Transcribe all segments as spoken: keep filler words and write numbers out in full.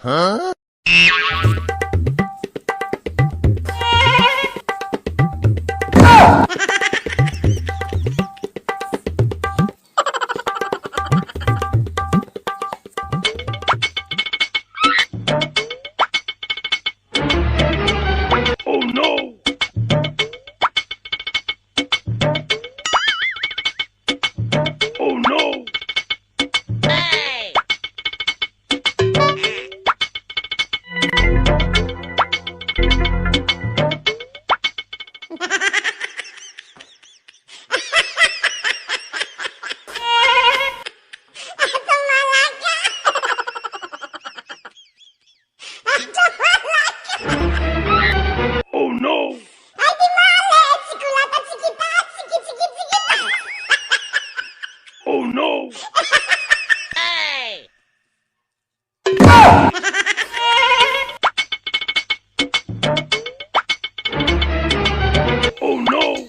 Oh no! Oh no! Oh no! Oh no! Oh no!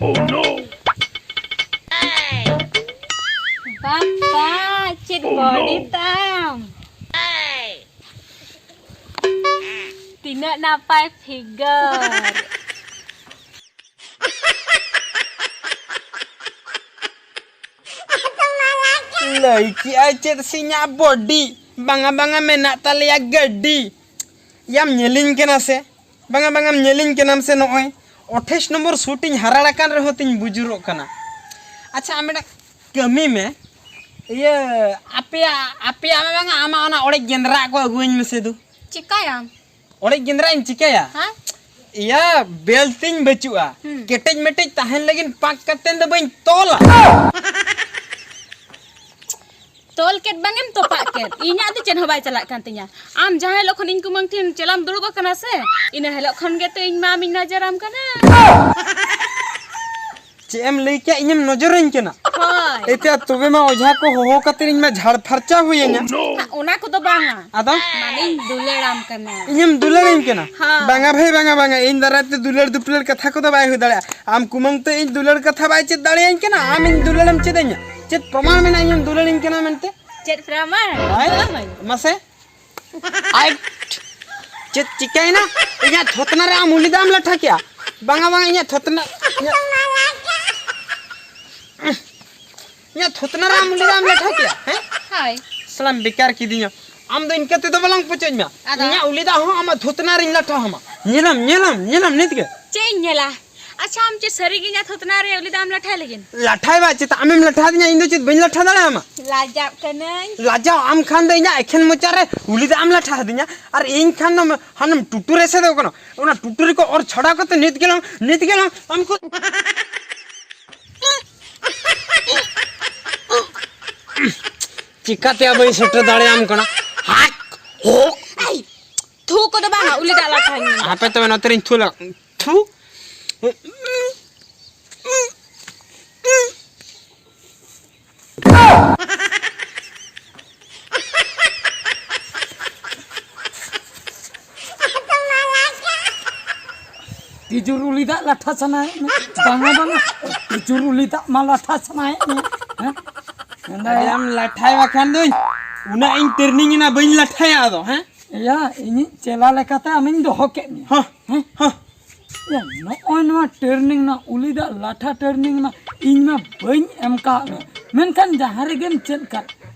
Oh no! ᱵᱟᱯᱟ, ᱪᱮᱫ Oh no! ᱵᱚᱰᱤ ᱛᱟᱢ! ᱛᱤᱱᱟᱹᱜ ᱱᱟᱯᱟᱭ finger! ᱞᱟᱹᱭ ᱠᱮᱜᱼᱟᱭ ᱪᱮᱫ ᱥᱮ ᱤᱧᱟᱹᱜ ᱵᱚᱰᱤ? ᱵᱟᱝᱟ, ᱵᱟᱝᱟ, ᱢᱮᱱᱟᱜ ᱛᱟᱞᱮᱭᱟ ᱜᱟᱹᱰᱤ᱾ ᱭᱟᱢ ᱧᱮᱞᱤᱧ ᱠᱟᱱᱟ ᱥᱮ? ᱵᱟᱝᱟ, ᱵᱟᱝᱟᱢ ᱧᱮᱞᱤᱧ ᱠᱟᱱᱟᱢ ᱥᱮ? ᱱᱚᱜᱼᱚᱭ ᱟᱴᱷᱟᱥ ᱱᱚᱢᱵᱚᱨ ᱥᱩᱴ ᱤᱧ ᱦᱟᱨᱟᱲ ᱟᱠᱟᱱ ᱨᱮᱦᱚᱸ ᱛᱤᱧ ᱵᱩᱡᱩᱨᱚᱜ ᱠᱟᱱᱟ᱾ ᱟᱪᱪᱷᱟ, ᱟᱢ ᱢᱤᱫᱴᱟᱝ ᱠᱟᱹᱢᱤ ᱢᱮ, ᱤᱭᱟᱹ, ᱟᱯᱮᱭᱟᱜ, ᱟᱯᱮᱭᱟᱜ ᱢᱟ ᱵᱟᱝᱟ, ᱟᱢᱟᱜ ᱚᱱᱟ ᱚᱲᱮᱡ ᱜᱮᱸᱫᱽᱨᱟᱜ ᱠᱚ ᱟᱹᱜᱩᱣᱟᱹᱧ ᱢᱮᱥᱮ ᱫᱩ᱾ ᱪᱤᱠᱟᱹᱭᱟᱢ? ᱚᱲᱮᱡ ᱜᱮᱸᱫᱽᱨᱟᱜ ᱤᱧ ᱪᱤᱠᱟᱹᱭᱟ? ᱦᱮᱸ? ᱤᱭᱟ, ᱵᱮᱞ ᱛᱤᱧ ᱵᱟᱹᱪᱩᱜᱼᱟ᱾ ᱦᱩᱸ᱾ ᱠᱮᱴᱮᱡ ᱢᱮᱴᱮᱡ ᱛᱟᱦᱮᱱ ᱞᱟᱹᱜᱤᱫ ᱯᱟᱸᱠ ᱠᱟᱛᱮ ᱫᱚ ᱵᱟᱹᱧ ᱛᱚᱞᱟ᱾ ᱛᱚᱞ ᱠᱮᱫ ᱵᱟᱝᱮᱢ ᱛᱚᱯᱟᱜ ᱠᱮᱫ, ᱤᱧᱟᱹᱜ ᱫᱚ ᱪᱮᱫ ᱦᱚᱸ ᱵᱟᱭ ᱪᱟᱞᱟᱜ ᱠᱟᱱ ᱛᱤᱧᱟ᱾ ᱟᱢ ᱡᱟᱦᱟᱸ ᱦᱤᱞᱳᱜ ᱠᱷᱚᱱ ᱤᱧ ᱠᱩᱢᱟᱹᱝ ᱴᱷᱮᱱ ᱪᱟᱞᱟᱣ ᱫᱩᱲᱩᱵ ᱟᱠᱟᱱᱟ ᱥᱮ, ᱤᱱᱟᱹ ᱦᱤᱞᱳᱜ ᱠᱷᱚᱱ ᱜᱮᱛᱚ ᱤᱧ ᱢᱟ ᱟᱢᱤᱧ ᱱᱚᱡᱚᱨᱟᱢ ᱠᱟᱱᱟ᱾ ᱪᱮᱫ ᱮᱢ ᱞᱟᱹᱭ ᱠᱮᱜᱼᱟ? ᱤᱧᱮᱢ ᱱᱚᱡᱚᱨᱟᱹᱧ ᱠᱟᱱᱟ? ᱦᱳᱭ᱾ ᱮᱛᱮ ᱛᱚᱵᱮ ᱢᱟ ᱚᱡᱷᱟ ᱠᱚ ᱦᱚᱦᱚ ᱠᱟᱛᱮ ᱤᱧ ᱢᱟ ᱡᱷᱟᱲ ᱯᱷᱟᱨᱪᱟ ᱦᱩᱭᱟᱹᱧᱟ᱾ ᱚᱱᱟ ᱠᱚᱫᱚ ᱵᱟᱝᱟ᱾ ᱟᱫᱚ? ᱢᱟᱱᱮᱧ ᱫᱩᱞᱟᱹᱲᱟᱢ ᱠᱟᱱᱟ᱾ ᱤᱧᱮᱢ ᱫᱩᱞᱟᱹᱲᱟᱹᱧ ᱠᱟᱱᱟ? ᱦᱳᱭ᱾ ᱵᱟᱝᱟ ᱵᱷᱟᱹᱭ, ᱵᱟᱝᱟ, ᱵᱟᱝᱟ, ᱤᱧ ᱫᱟᱨᱟᱭ ᱛᱮ ᱫᱩᱞᱟᱹᱲ ᱫᱩᱯᱞᱟᱹᱲ ᱠᱟᱛᱷᱟ ᱠᱚᱫᱚ ᱵᱟᱭ ᱦᱩᱭ ᱫᱟᱲᱮᱭᱟᱜᱼᱟ᱾ ᱟᱢ ᱠᱩᱢᱟᱹᱝ ᱛᱮ ᱤᱧ ᱫᱩᱞᱟᱹᱲ ᱠᱟᱛᱷᱟ ᱵᱟᱭ ᱪᱮᱫ ᱫᱟᱲᱮᱭᱟᱹᱧ ᱠᱟᱱᱟ, ᱟᱢ ᱤᱧ ᱫᱩᱞᱟᱹᱲᱮᱢ ᱪᱮᱫ ᱟᱹᱧᱟ? ᱪᱮᱫ ᱯᱨᱚᱢᱟᱱ ᱢᱮᱱᱟᱜᱼᱟ ᱤᱧᱮᱢ ᱫᱩᱞᱟᱹᱲᱤᱧ ᱠᱟᱱᱟ ᱢᱮᱱᱛᱮ? ᱪᱮᱫ ᱯᱨᱚᱢᱟᱱ? ᱦᱳᱭ? ᱢᱟᱥᱮ᱾ ᱟᱭ, ᱪᱮᱫ ᱪᱤᱠᱟᱹᱭᱮᱱᱟ? ᱤᱧᱟᱹᱜ ᱛᱷᱩᱛᱱᱟ ᱨᱮ ᱟᱢ ᱩᱞᱤ ᱫᱟᱜ ᱮᱢ ᱞᱟᱴᱷᱟ ᱠᱮᱜᱼᱟ? ᱵᱟᱝᱟ, ᱵᱟᱝᱟ, ᱤᱧᱟᱹᱜ ᱛᱷᱩᱛᱱᱟ, ᱤᱧᱟᱹᱜ, ᱤᱧᱟᱹᱜ ᱛᱷᱩᱛᱱᱟ ᱨᱮ ᱟᱢ ᱩᱞᱤ ᱫᱟᱜ ᱮᱢ ᱞᱟᱴᱷᱟ ᱠᱮᱜᱼᱟ? ᱦᱮᱸ? ᱦᱳᱭ᱾ ᱥᱟᱞᱟᱢ ᱵᱮᱠᱟᱨ ᱠᱤᱫᱤᱧᱟ᱾ ᱟᱢ ᱫᱚ ᱤᱱᱠᱟᱹ ᱛᱮᱫᱚ ᱵᱟᱞᱟᱝ ᱯᱚᱪᱚᱡ ᱢᱟ᱾ ᱟᱫᱚ? ᱤᱧᱟᱹᱜ ᱩᱞᱤ ᱫᱟᱜ ᱦᱚᱸ ᱟᱢᱟᱜ ᱛᱷᱩᱛᱱᱟ ᱨᱤᱧ ᱞᱟᱴᱷᱟ ᱟᱢᱟ᱾ ᱧᱮᱞᱟᱢ, ᱧᱮᱞᱟᱢ, ᱧᱮᱞᱟᱢ ᱱᱤᱛ ᱜᱮ᱾ ᱪᱮᱫ ᱤᱧ ᱧᱮᱞᱟ? ᱟᱪᱪᱷᱟ, ᱟᱢ ᱪᱮᱫ ᱥᱟᱹᱨᱤ ᱜᱮ ᱤᱧᱟᱹᱜ ᱛᱷᱩᱛᱱᱟ ᱨᱮ ᱩᱞᱤ ᱫᱟᱜ ᱮᱢ ᱞᱟᱴᱷᱟᱭ ᱞᱟᱹᱜᱤᱫ? ᱞᱟᱴᱷᱟᱭ ᱵᱟ, ᱪᱮᱫᱟᱜ ᱟᱢᱮᱢ ᱞᱟᱴᱷᱟ ᱟᱹᱫᱤᱧᱟ? ᱤᱧ ᱫᱚ ᱪᱮᱫ ᱵᱟᱹᱧ ᱞᱟᱴᱷᱟ ᱫᱟᱲᱮᱭᱟᱢᱟ? ᱞᱟᱡᱟᱜ ᱠᱟᱹᱱᱟᱹᱧ᱾ ᱞᱟᱡᱟᱣ ᱟᱢ ᱠᱷᱟᱱ ᱫᱚ ᱤᱧᱟᱹᱜ ᱮᱠᱷᱮᱱ ᱢᱚᱪᱟ ᱨᱮ ᱩᱞᱤ ᱫᱟᱜ ᱮᱢ ᱞᱟᱴᱷᱟ ᱟᱹᱫᱤᱧᱟ, ᱟᱨ ᱤᱧ ᱠᱷᱟᱱ ᱫᱚ ᱦᱟᱱᱮᱢ ᱴᱩᱴᱩ ᱨᱮ ᱥᱮᱫᱚᱜ ᱠᱟᱱᱟ᱾ ᱚᱱᱟ ᱴᱩᱴᱩ ᱨᱮᱠᱚ ᱚᱨ ᱪᱷᱟᱰᱟᱣ ᱠᱟᱛᱮ ᱱᱤᱛ ᱜᱮᱞᱟᱝ, ᱱᱤᱛ ᱜᱮᱞᱟᱝ ᱟᱢ ᱠᱚ ᱪᱤᱠᱟᱹᱛᱮ ᱵᱟᱹᱧ ᱥᱮᱴᱮᱨ ᱫᱟᱲᱮᱭᱟᱢ ᱠᱟᱱᱟ? ᱦᱟᱠ! ᱦᱳ! ᱟᱭ! ᱛᱷᱩ ᱠᱚᱫᱚ ᱵᱟᱝᱟ, ᱩᱞᱤ ᱫᱟᱜ ᱞᱟᱴᱷᱟᱧ ᱢᱮᱱᱫᱟ᱾ ᱦᱟᱯᱮ ᱛᱚᱵᱮ ᱱᱚᱛᱮ ᱨᱤᱧ ᱛᱷᱩ ᱞᱮ-, ᱛᱷᱩ᱾ ᱛᱤᱡᱩᱨ ᱩᱞᱤ ᱫᱟᱜ ᱞᱟᱴᱷᱟ ᱥᱟᱱᱟᱭᱮᱫ ᱢᱮ? ᱵᱟᱝᱟ, ᱵᱟᱝᱟ, ᱛᱤᱡᱩᱨ ᱩᱞᱤ ᱫᱟᱜ ᱢᱟ ᱞᱟᱴᱷᱟ ᱥᱟᱱᱟᱭᱮᱫ ᱢᱮ, ᱦᱮᱸ? ᱟᱹᱰᱤ ᱟᱢ ᱞᱟᱴᱷᱟᱭ ᱵᱟᱠᱷᱟᱱ ᱫᱚᱧ, ᱩᱱᱟᱹᱜ ᱤᱧ ᱴᱨᱮᱱᱤᱝ ᱮᱱᱟ, ᱵᱟᱹᱧ ᱞᱟᱴᱷᱟᱭᱟ ᱟᱫᱚ, ᱦᱮᱸ? ᱮᱭᱟ, ᱤᱧᱤᱡ ᱪᱮᱞᱟ ᱞᱮᱠᱟᱛᱮ ᱟᱢᱤᱧ ᱫᱚᱦᱚ ᱠᱮᱫ ᱢᱮᱭᱟ᱾ ᱦᱚᱸ, ᱦᱮᱸ? ᱦᱚᱸ᱾ ᱮᱭᱟ, ᱱᱚᱜᱼᱚᱭ ᱱᱚᱣᱟ ᱴᱨᱮᱱᱤᱝ ᱨᱮᱱᱟᱜ, ᱩᱞᱤ ᱫᱟᱜ ᱞᱟᱴᱷᱟ ᱴᱨᱮᱱᱤᱝ ᱨᱮᱱᱟᱜ ᱤᱧ ᱢᱟ ᱵᱟᱹᱧ ᱮᱢ ᱠᱟᱜ ᱢᱮᱭᱟ, ᱢᱮᱱᱠᱷᱟᱱ ᱡᱟᱦᱟᱸ ᱨᱮᱜᱮᱢ ᱪᱮᱫ ᱠᱟᱜ,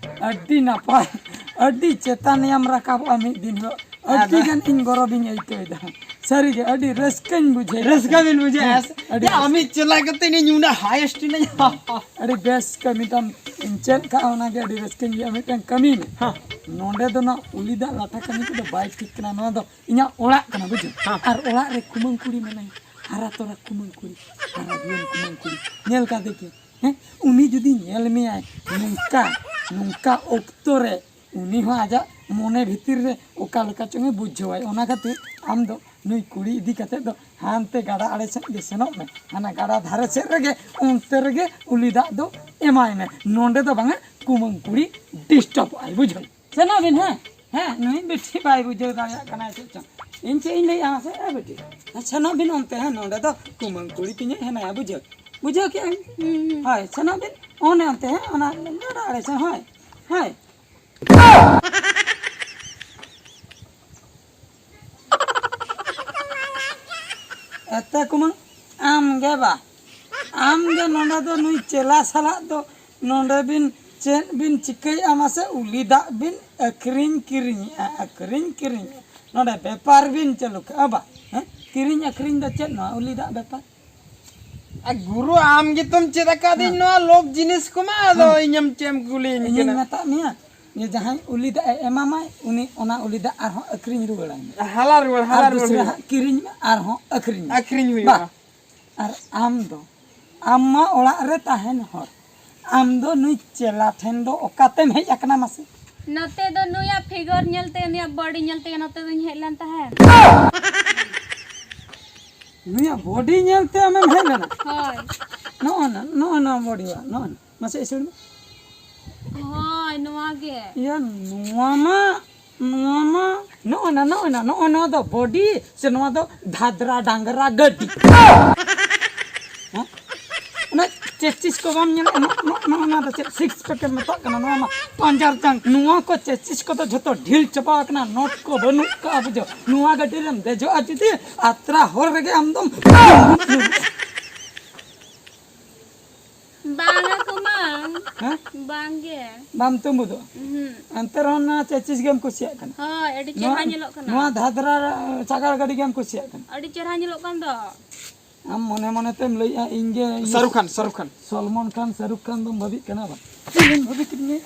ᱟᱹᱰᱤ ᱱᱟᱯᱟᱭ, ᱟᱹᱰᱤ ᱪᱮᱛᱟᱱ ᱮᱢ ᱨᱟᱠᱟᱵᱚᱜᱼᱟ ᱢᱤᱫ ᱫᱤᱱ ᱦᱤᱞᱳᱜ᱾ ᱟᱹᱰᱤ ᱟᱫᱚ ᱜᱟᱱ ᱤᱧ ᱜᱚᱨᱚᱵᱤᱧ ᱟᱹᱭᱠᱟᱹᱣ ᱮᱫᱟ᱾ ᱥᱟᱹᱨᱤᱜᱮ ᱟᱹᱰᱤ ᱨᱟᱹᱥᱠᱟᱹᱧ ᱵᱩᱡᱷᱟᱹᱣ ᱮᱫᱟ᱾ ᱨᱟᱹᱥᱠᱟᱹ ᱵᱤᱱ ᱵᱩᱡᱷᱟᱹᱣᱮᱫᱼᱟ ᱦᱮᱸ, ᱥᱮ? ᱟᱹᱰᱤ ᱡᱮ ᱨᱟᱹᱥᱠᱟᱹ᱾ ᱟᱢᱤᱡ ᱪᱮᱞᱟ ᱠᱟᱛᱮ ᱤᱧ ᱩᱱᱟᱹᱜ ᱦᱟᱭᱮᱥᱴ ᱮᱱᱟᱹᱧ᱾ ᱟᱹᱰᱤ ᱵᱮᱥ ᱠᱟᱹᱢᱤ ᱛᱟᱢ, ᱤᱧ ᱪᱮᱫ ᱠᱟᱜᱼᱟ ᱚᱱᱟᱜᱮ ᱟᱹᱰᱤ ᱨᱟᱹᱥᱠᱟᱹᱧ ᱵᱩᱡᱷᱟᱹᱣᱟ᱾ ᱢᱤᱫᱴᱟᱝ ᱠᱟᱹᱢᱤ ᱢᱮ᱾ ᱦᱮᱸ᱾ ᱱᱚᱸᱰᱮ ᱫᱚ ᱱᱟᱜ ᱩᱞᱤ ᱫᱟᱜ ᱞᱟᱴᱷᱟ ᱠᱟᱹᱢᱤ ᱠᱚᱫᱚ ᱵᱟᱭ ᱴᱷᱤᱠ ᱠᱟᱱᱟ᱾ ᱱᱚᱣᱟ ᱫᱚ ᱤᱧᱟᱹᱜ ᱚᱲᱟᱜ ᱠᱟᱱᱟ, ᱵᱩᱡᱷᱟᱹᱣ? ᱦᱮᱸ᱾ ᱟᱨ ᱚᱲᱟᱜ ᱨᱮ ᱠᱩᱢᱟᱹᱝ ᱠᱩᱲᱤ ᱢᱮᱱᱟᱭᱟ, ᱦᱟᱨᱟ ᱛᱚᱨᱟ ᱠᱩᱢᱟᱹᱝ ᱠᱩᱲᱤ, ᱦᱟᱨᱟ ᱡᱩᱣᱟᱹᱱ ᱠᱩᱢᱟᱹᱝ ᱠᱩᱲᱤ, ᱧᱮᱞ ᱠᱟᱫᱮ ᱜᱮᱭᱟ᱾ ᱦᱮᱸ, ᱩᱱᱤ ᱡᱩᱫᱤ ᱧᱮᱞ ᱢᱮᱭᱟᱭ ᱱᱚᱝᱠᱟ, ᱱᱚᱝᱠᱟ ᱚᱠᱛᱚ ᱨᱮ ᱩᱱᱤ ᱦᱚᱸ ᱟᱡᱟᱜ ᱢᱚᱱᱮ ᱵᱷᱤᱛᱤᱨ ᱨᱮ ᱚᱠᱟ ᱞᱮᱠᱟ ᱪᱚᱝ ᱮ ᱵᱩᱡᱷᱟᱹᱣᱟᱭ᱾ ᱚᱱᱟ ᱠᱷᱟᱹᱛᱤᱨ ᱟᱢ ᱫᱚ ᱱᱩᱭ ᱠᱩᱲᱤ ᱤᱫᱤ ᱠᱟᱛᱮ ᱫᱚ ᱦᱟᱱᱛᱮ ᱜᱟᱰᱟ ᱟᱲᱮ ᱥᱮᱫ ᱜᱮ ᱥᱮᱱᱚᱜ ᱢᱮ, ᱦᱟᱱᱟ ᱜᱟᱰᱟ ᱫᱷᱟᱨᱮ ᱥᱮᱫ ᱨᱮᱜᱮ, ᱚᱱᱛᱮ ᱨᱮᱜᱮ ᱩᱞᱤ ᱫᱟᱜ ᱫᱚ ᱮᱢᱟᱭ ᱢᱮ᱾ ᱱᱚᱸᱰᱮ ᱫᱚ ᱵᱟᱝᱟ, ᱠᱩᱢᱟᱹᱝ ᱠᱩᱲᱤ ᱰᱤᱥᱴᱟᱵᱚᱜ ᱟᱭ, ᱵᱩᱡᱷᱟᱹᱣ᱾ ᱥᱮᱱᱚᱜ ᱵᱤᱱ, ᱦᱮᱸ? ᱦᱮᱸ, ᱱᱩᱭ ᱵᱤᱴᱷᱤ ᱵᱟᱭ ᱵᱩᱡᱷᱟᱹᱣ ᱫᱟᱲᱮᱭᱟᱜ ᱠᱟᱱᱟ ᱪᱮᱫ ᱪᱚᱝ᱾ ᱤᱧ ᱪᱮᱫ ᱤᱧ ᱞᱟᱹᱭᱟ ᱢᱟᱥᱮ, ᱮ ᱵᱤᱴᱤ? ᱦᱮᱸ, ᱥᱮᱱᱚᱜ ᱵᱤᱱ ᱚᱱᱛᱮ, ᱦᱮᱸ, ᱱᱚᱰᱮ ᱫᱚ ᱠᱩᱢᱟᱹᱝ ᱠᱩᱲᱤ ᱛᱤᱧ ᱦᱮᱱᱟᱭᱟ, ᱵᱩᱡᱷᱟᱹᱣ᱾ ᱵᱩᱡᱷᱟᱹᱣ ᱠᱮᱜᱼᱟ ᱵᱤᱱ? ᱦᱩᱸ, ᱦᱩᱸ᱾ ᱦᱳᱭ, ᱥᱮᱱᱚᱜ ᱵᱤᱱ, ᱚᱱᱮ ᱚᱱᱛᱮ, ᱦᱮᱸ, ᱚᱱᱟ ᱜᱟᱰᱟ ᱟᱲᱮ ᱥᱮᱱ, ᱦᱳᱭ, ᱦᱳᱭ᱾ ᱮᱛᱮ ᱠᱩᱢᱟᱹᱝ, ᱟᱢ ᱜᱮ ᱵᱟ, ᱟᱢ ᱜᱮ ᱱᱚᱰᱮ ᱫᱚ ᱱᱩᱭ ᱪᱮᱞᱟ ᱥᱟᱞᱟᱜ ᱫᱚ ᱱᱚᱰᱮ ᱵᱤᱱ ᱪᱮᱫ ᱵᱤᱱ ᱪᱤᱠᱟᱹᱭᱮᱫᱼᱟ ᱢᱟᱥᱮ? ᱩᱞᱤ ᱫᱟᱜ ᱵᱤᱱ ᱟᱹᱠᱷᱨᱤᱧ ᱠᱤᱨᱤᱧᱮᱫᱼᱟ, ᱟᱹᱠᱷᱨᱤᱧ ᱠᱤᱨᱤᱧᱮᱫᱼᱟ, ᱱᱚᱰᱮ ᱵᱮᱯᱟᱨ ᱵᱤᱱ ᱪᱟᱹᱞᱩ ᱠᱟᱜᱼᱟ ᱵᱟ? ᱦᱮᱸ, ᱠᱤᱨᱤᱧ ᱟᱹᱠᱷᱨᱤᱧ ᱫᱚ ᱪᱮᱫ ᱱᱚᱣᱟ ᱩᱞᱤ ᱫᱟᱜ ᱵᱮᱯᱟᱨ? ᱟ, ᱜᱩᱨᱩ, ᱟᱢ ᱜᱮᱛᱚᱢ ᱪᱮᱫ ᱟᱠᱟᱫᱤᱧ ᱦᱮᱸ᱾ ᱱᱚᱣᱟ ᱞᱳᱵᱷ ᱡᱤᱱᱤᱥ ᱠᱚᱢᱟ, ᱟᱫᱚ ᱦᱮᱸ᱾ ᱤᱧᱮᱢ ᱪᱮᱫ ᱮᱢ ᱠᱩᱞᱤᱭᱤᱧ ᱤᱧᱤᱧ ᱠᱟᱱᱟ? ᱢᱮᱛᱟᱜ ᱢᱮᱭᱟ ᱡᱮ ᱡᱟᱦᱟᱸᱭ ᱩᱞᱤ ᱫᱟᱜ ᱮ ᱮᱢᱟᱢᱟᱭ, ᱩᱱᱤ ᱚᱱᱟ ᱩᱞᱤ ᱫᱟᱜ ᱟᱨᱦᱚᱸ ᱟᱹᱠᱷᱨᱤᱧ ᱨᱩᱣᱟᱹᱲᱟᱭ ᱢᱮ᱾ ᱦᱟᱞᱟ ᱨᱩᱣᱟᱹᱲ, ᱦᱟᱞᱟ ᱟᱨ ᱨᱩᱣᱟᱹᱲ ᱫᱩᱥᱨᱟ ᱦᱩᱭᱩᱜᱼᱟ᱾ ᱦᱟᱸᱜ ᱠᱤᱨᱤᱧ ᱢᱮ, ᱟᱨᱦᱚᱸ ᱟᱹᱠᱷᱨᱤᱧ ᱢᱮ᱾ ᱟᱹᱠᱷᱨᱤᱧ ᱦᱩᱭᱩᱜᱼᱟ᱾ ᱵᱟ, ᱟᱨ ᱟᱢ ᱫᱚ, ᱟᱢ ᱢᱟ ᱚᱲᱟᱜ ᱨᱮ ᱛᱟᱦᱮᱱ ᱦᱚᱲ, ᱟᱢ ᱫᱚ ᱱᱩᱭ ᱪᱮᱞᱟ ᱴᱷᱮᱱ ᱫᱚ ᱚᱠᱟᱛᱮᱢ ᱦᱮᱡ ᱟᱠᱟᱱᱟ ᱢᱟᱥᱮ? ᱱᱚᱛᱮ ᱫᱚ ᱱᱩᱭᱟᱜ ᱯᱷᱤᱜᱟᱨ ᱧᱮᱞ ᱛᱮ, ᱱᱩᱭᱟᱜ ᱵᱚᱰᱤ ᱧᱮᱞ ᱛᱮᱜᱮ ᱱᱚᱛᱮ ᱫᱚᱧ ᱦᱮᱡ ᱞᱮᱱ ᱛᱟᱦᱮᱸᱫ᱾ ᱱᱩᱭᱟᱜ ᱵᱚᱰᱤ ᱧᱮᱞ ᱛᱮ ᱟᱢᱮᱢ ᱦᱮᱡ ᱞᱮᱱᱟ? ᱦᱳᱭ᱾ ᱱᱚᱜᱼᱚ ᱱᱟ, ᱱᱚᱜᱼᱚ ᱱᱟ ᱵᱚᱰᱤ ᱵᱟ, ᱱᱚᱜᱼᱚ ᱱᱟ᱾ ᱢᱟᱥᱮ ᱤᱥᱩᱲ ᱢᱮ᱾ ᱦᱳᱭ, ᱱᱚᱣᱟ ᱜᱮ᱾ ᱤᱭᱟᱹ, ᱱᱚᱣᱟ ᱢᱟ, ᱱᱚᱣᱟ ᱢᱟ, ᱱᱚᱜᱼᱚ ᱱᱟ, ᱱᱚᱜᱼᱚ ᱱᱟ, ᱱᱚᱜᱼᱚ ᱱᱚᱣᱟ ᱫᱚ ᱵᱚᱰᱤ ᱥᱮ ᱱᱚᱣᱟ ᱫᱚ ᱫᱷᱟᱫᱨᱟ ᱰᱟᱝᱨᱟ ᱜᱟᱹᱰᱤ? ᱦᱮᱸ? ᱚᱱᱟ ᱪᱮᱪᱤᱥ ᱠᱚ ᱵᱟᱢ ᱧᱮᱞ, ᱱᱚᱜᱼᱚ ᱱᱟ ᱫᱚ ᱪᱮᱫ ᱥᱤᱠᱥ ᱯᱮᱠ ᱮᱢ ᱢᱮᱛᱟᱜ ᱠᱟᱱᱟ? ᱱᱚᱣᱟ ᱢᱟ ᱯᱟᱸᱡᱟᱨ ᱡᱟᱝ, ᱱᱚᱣᱟ ᱠᱚ ᱪᱮᱪᱤᱥ ᱠᱚᱫᱚ ᱡᱷᱚᱛᱚ ᱰᱷᱤᱞ ᱪᱟᱵᱟ ᱟᱠᱟᱱᱟ, ᱱᱚᱴ ᱠᱚ ᱵᱟᱹᱱᱩᱜ ᱠᱟᱜᱼᱟ, ᱵᱩᱡᱷᱟᱹᱣ? ᱱᱚᱣᱟ ᱜᱟᱹᱰᱤ ᱨᱮᱢ ᱫᱮᱡᱚᱜᱼᱟ ᱡᱩᱫᱤ, ᱟᱛᱨᱟ ᱦᱚᱨ ᱨᱮᱜᱮ ᱟᱢ ᱫᱚᱢ ᱵᱟᱝᱟ ᱠᱩᱢᱟᱹᱝ᱾ ᱦᱮᱸ? ᱵᱟᱝᱜᱮ᱾ ᱵᱟᱢ ᱛᱩᱢᱵᱩᱫᱚᱜᱼᱟ? ᱩᱦᱩᱸ᱾ ᱮᱱᱛᱮ ᱨᱮᱦᱚᱸ ᱱᱚᱣᱟ ᱪᱮᱪᱤᱥ ᱜᱮᱢ ᱠᱩᱥᱤᱭᱟᱜ ᱠᱟᱱᱟ? ᱦᱳᱭ, ᱟᱹᱰᱤ ᱪᱮᱦᱨᱟ ᱱᱚᱣᱟ, ᱧᱮᱞᱚᱜ ᱠᱟᱱᱟ᱾ ᱱᱚᱣᱟ ᱫᱷᱟᱫᱨᱟ ᱥᱟᱜᱟᱲ ᱜᱟᱹᱰᱤ ᱜᱮᱢ ᱠᱩᱥᱤᱭᱟᱜ ᱠᱟᱱᱟ? ᱟᱹᱰᱤ ᱪᱮᱦᱨᱟ ᱧᱮᱞᱚᱜ ᱠᱟᱱ ᱫᱚ᱾ ᱟᱢ ᱢᱚᱱᱮ ᱢᱚᱱᱮ ᱛᱮᱢ ᱞᱟᱹᱭᱮᱜᱼᱟ ᱤᱧ ᱜᱮ, ᱤᱧ ᱥᱟᱨᱩᱠ ᱠᱷᱟᱱ, ᱥᱟᱨᱩᱠ ᱠᱷᱟᱱ᱾ ᱥᱚᱞᱢᱚᱱ ᱠᱷᱟᱱ, ᱥᱟᱨᱩᱠ ᱠᱷᱟᱱ ᱫᱚᱢ ᱵᱷᱟᱵᱤᱜ ᱠᱟᱱᱟ ᱵᱟᱝ? ᱪᱤᱞᱤᱢ ᱵᱷᱟᱵᱤ ᱠᱤᱫᱤᱧᱟ?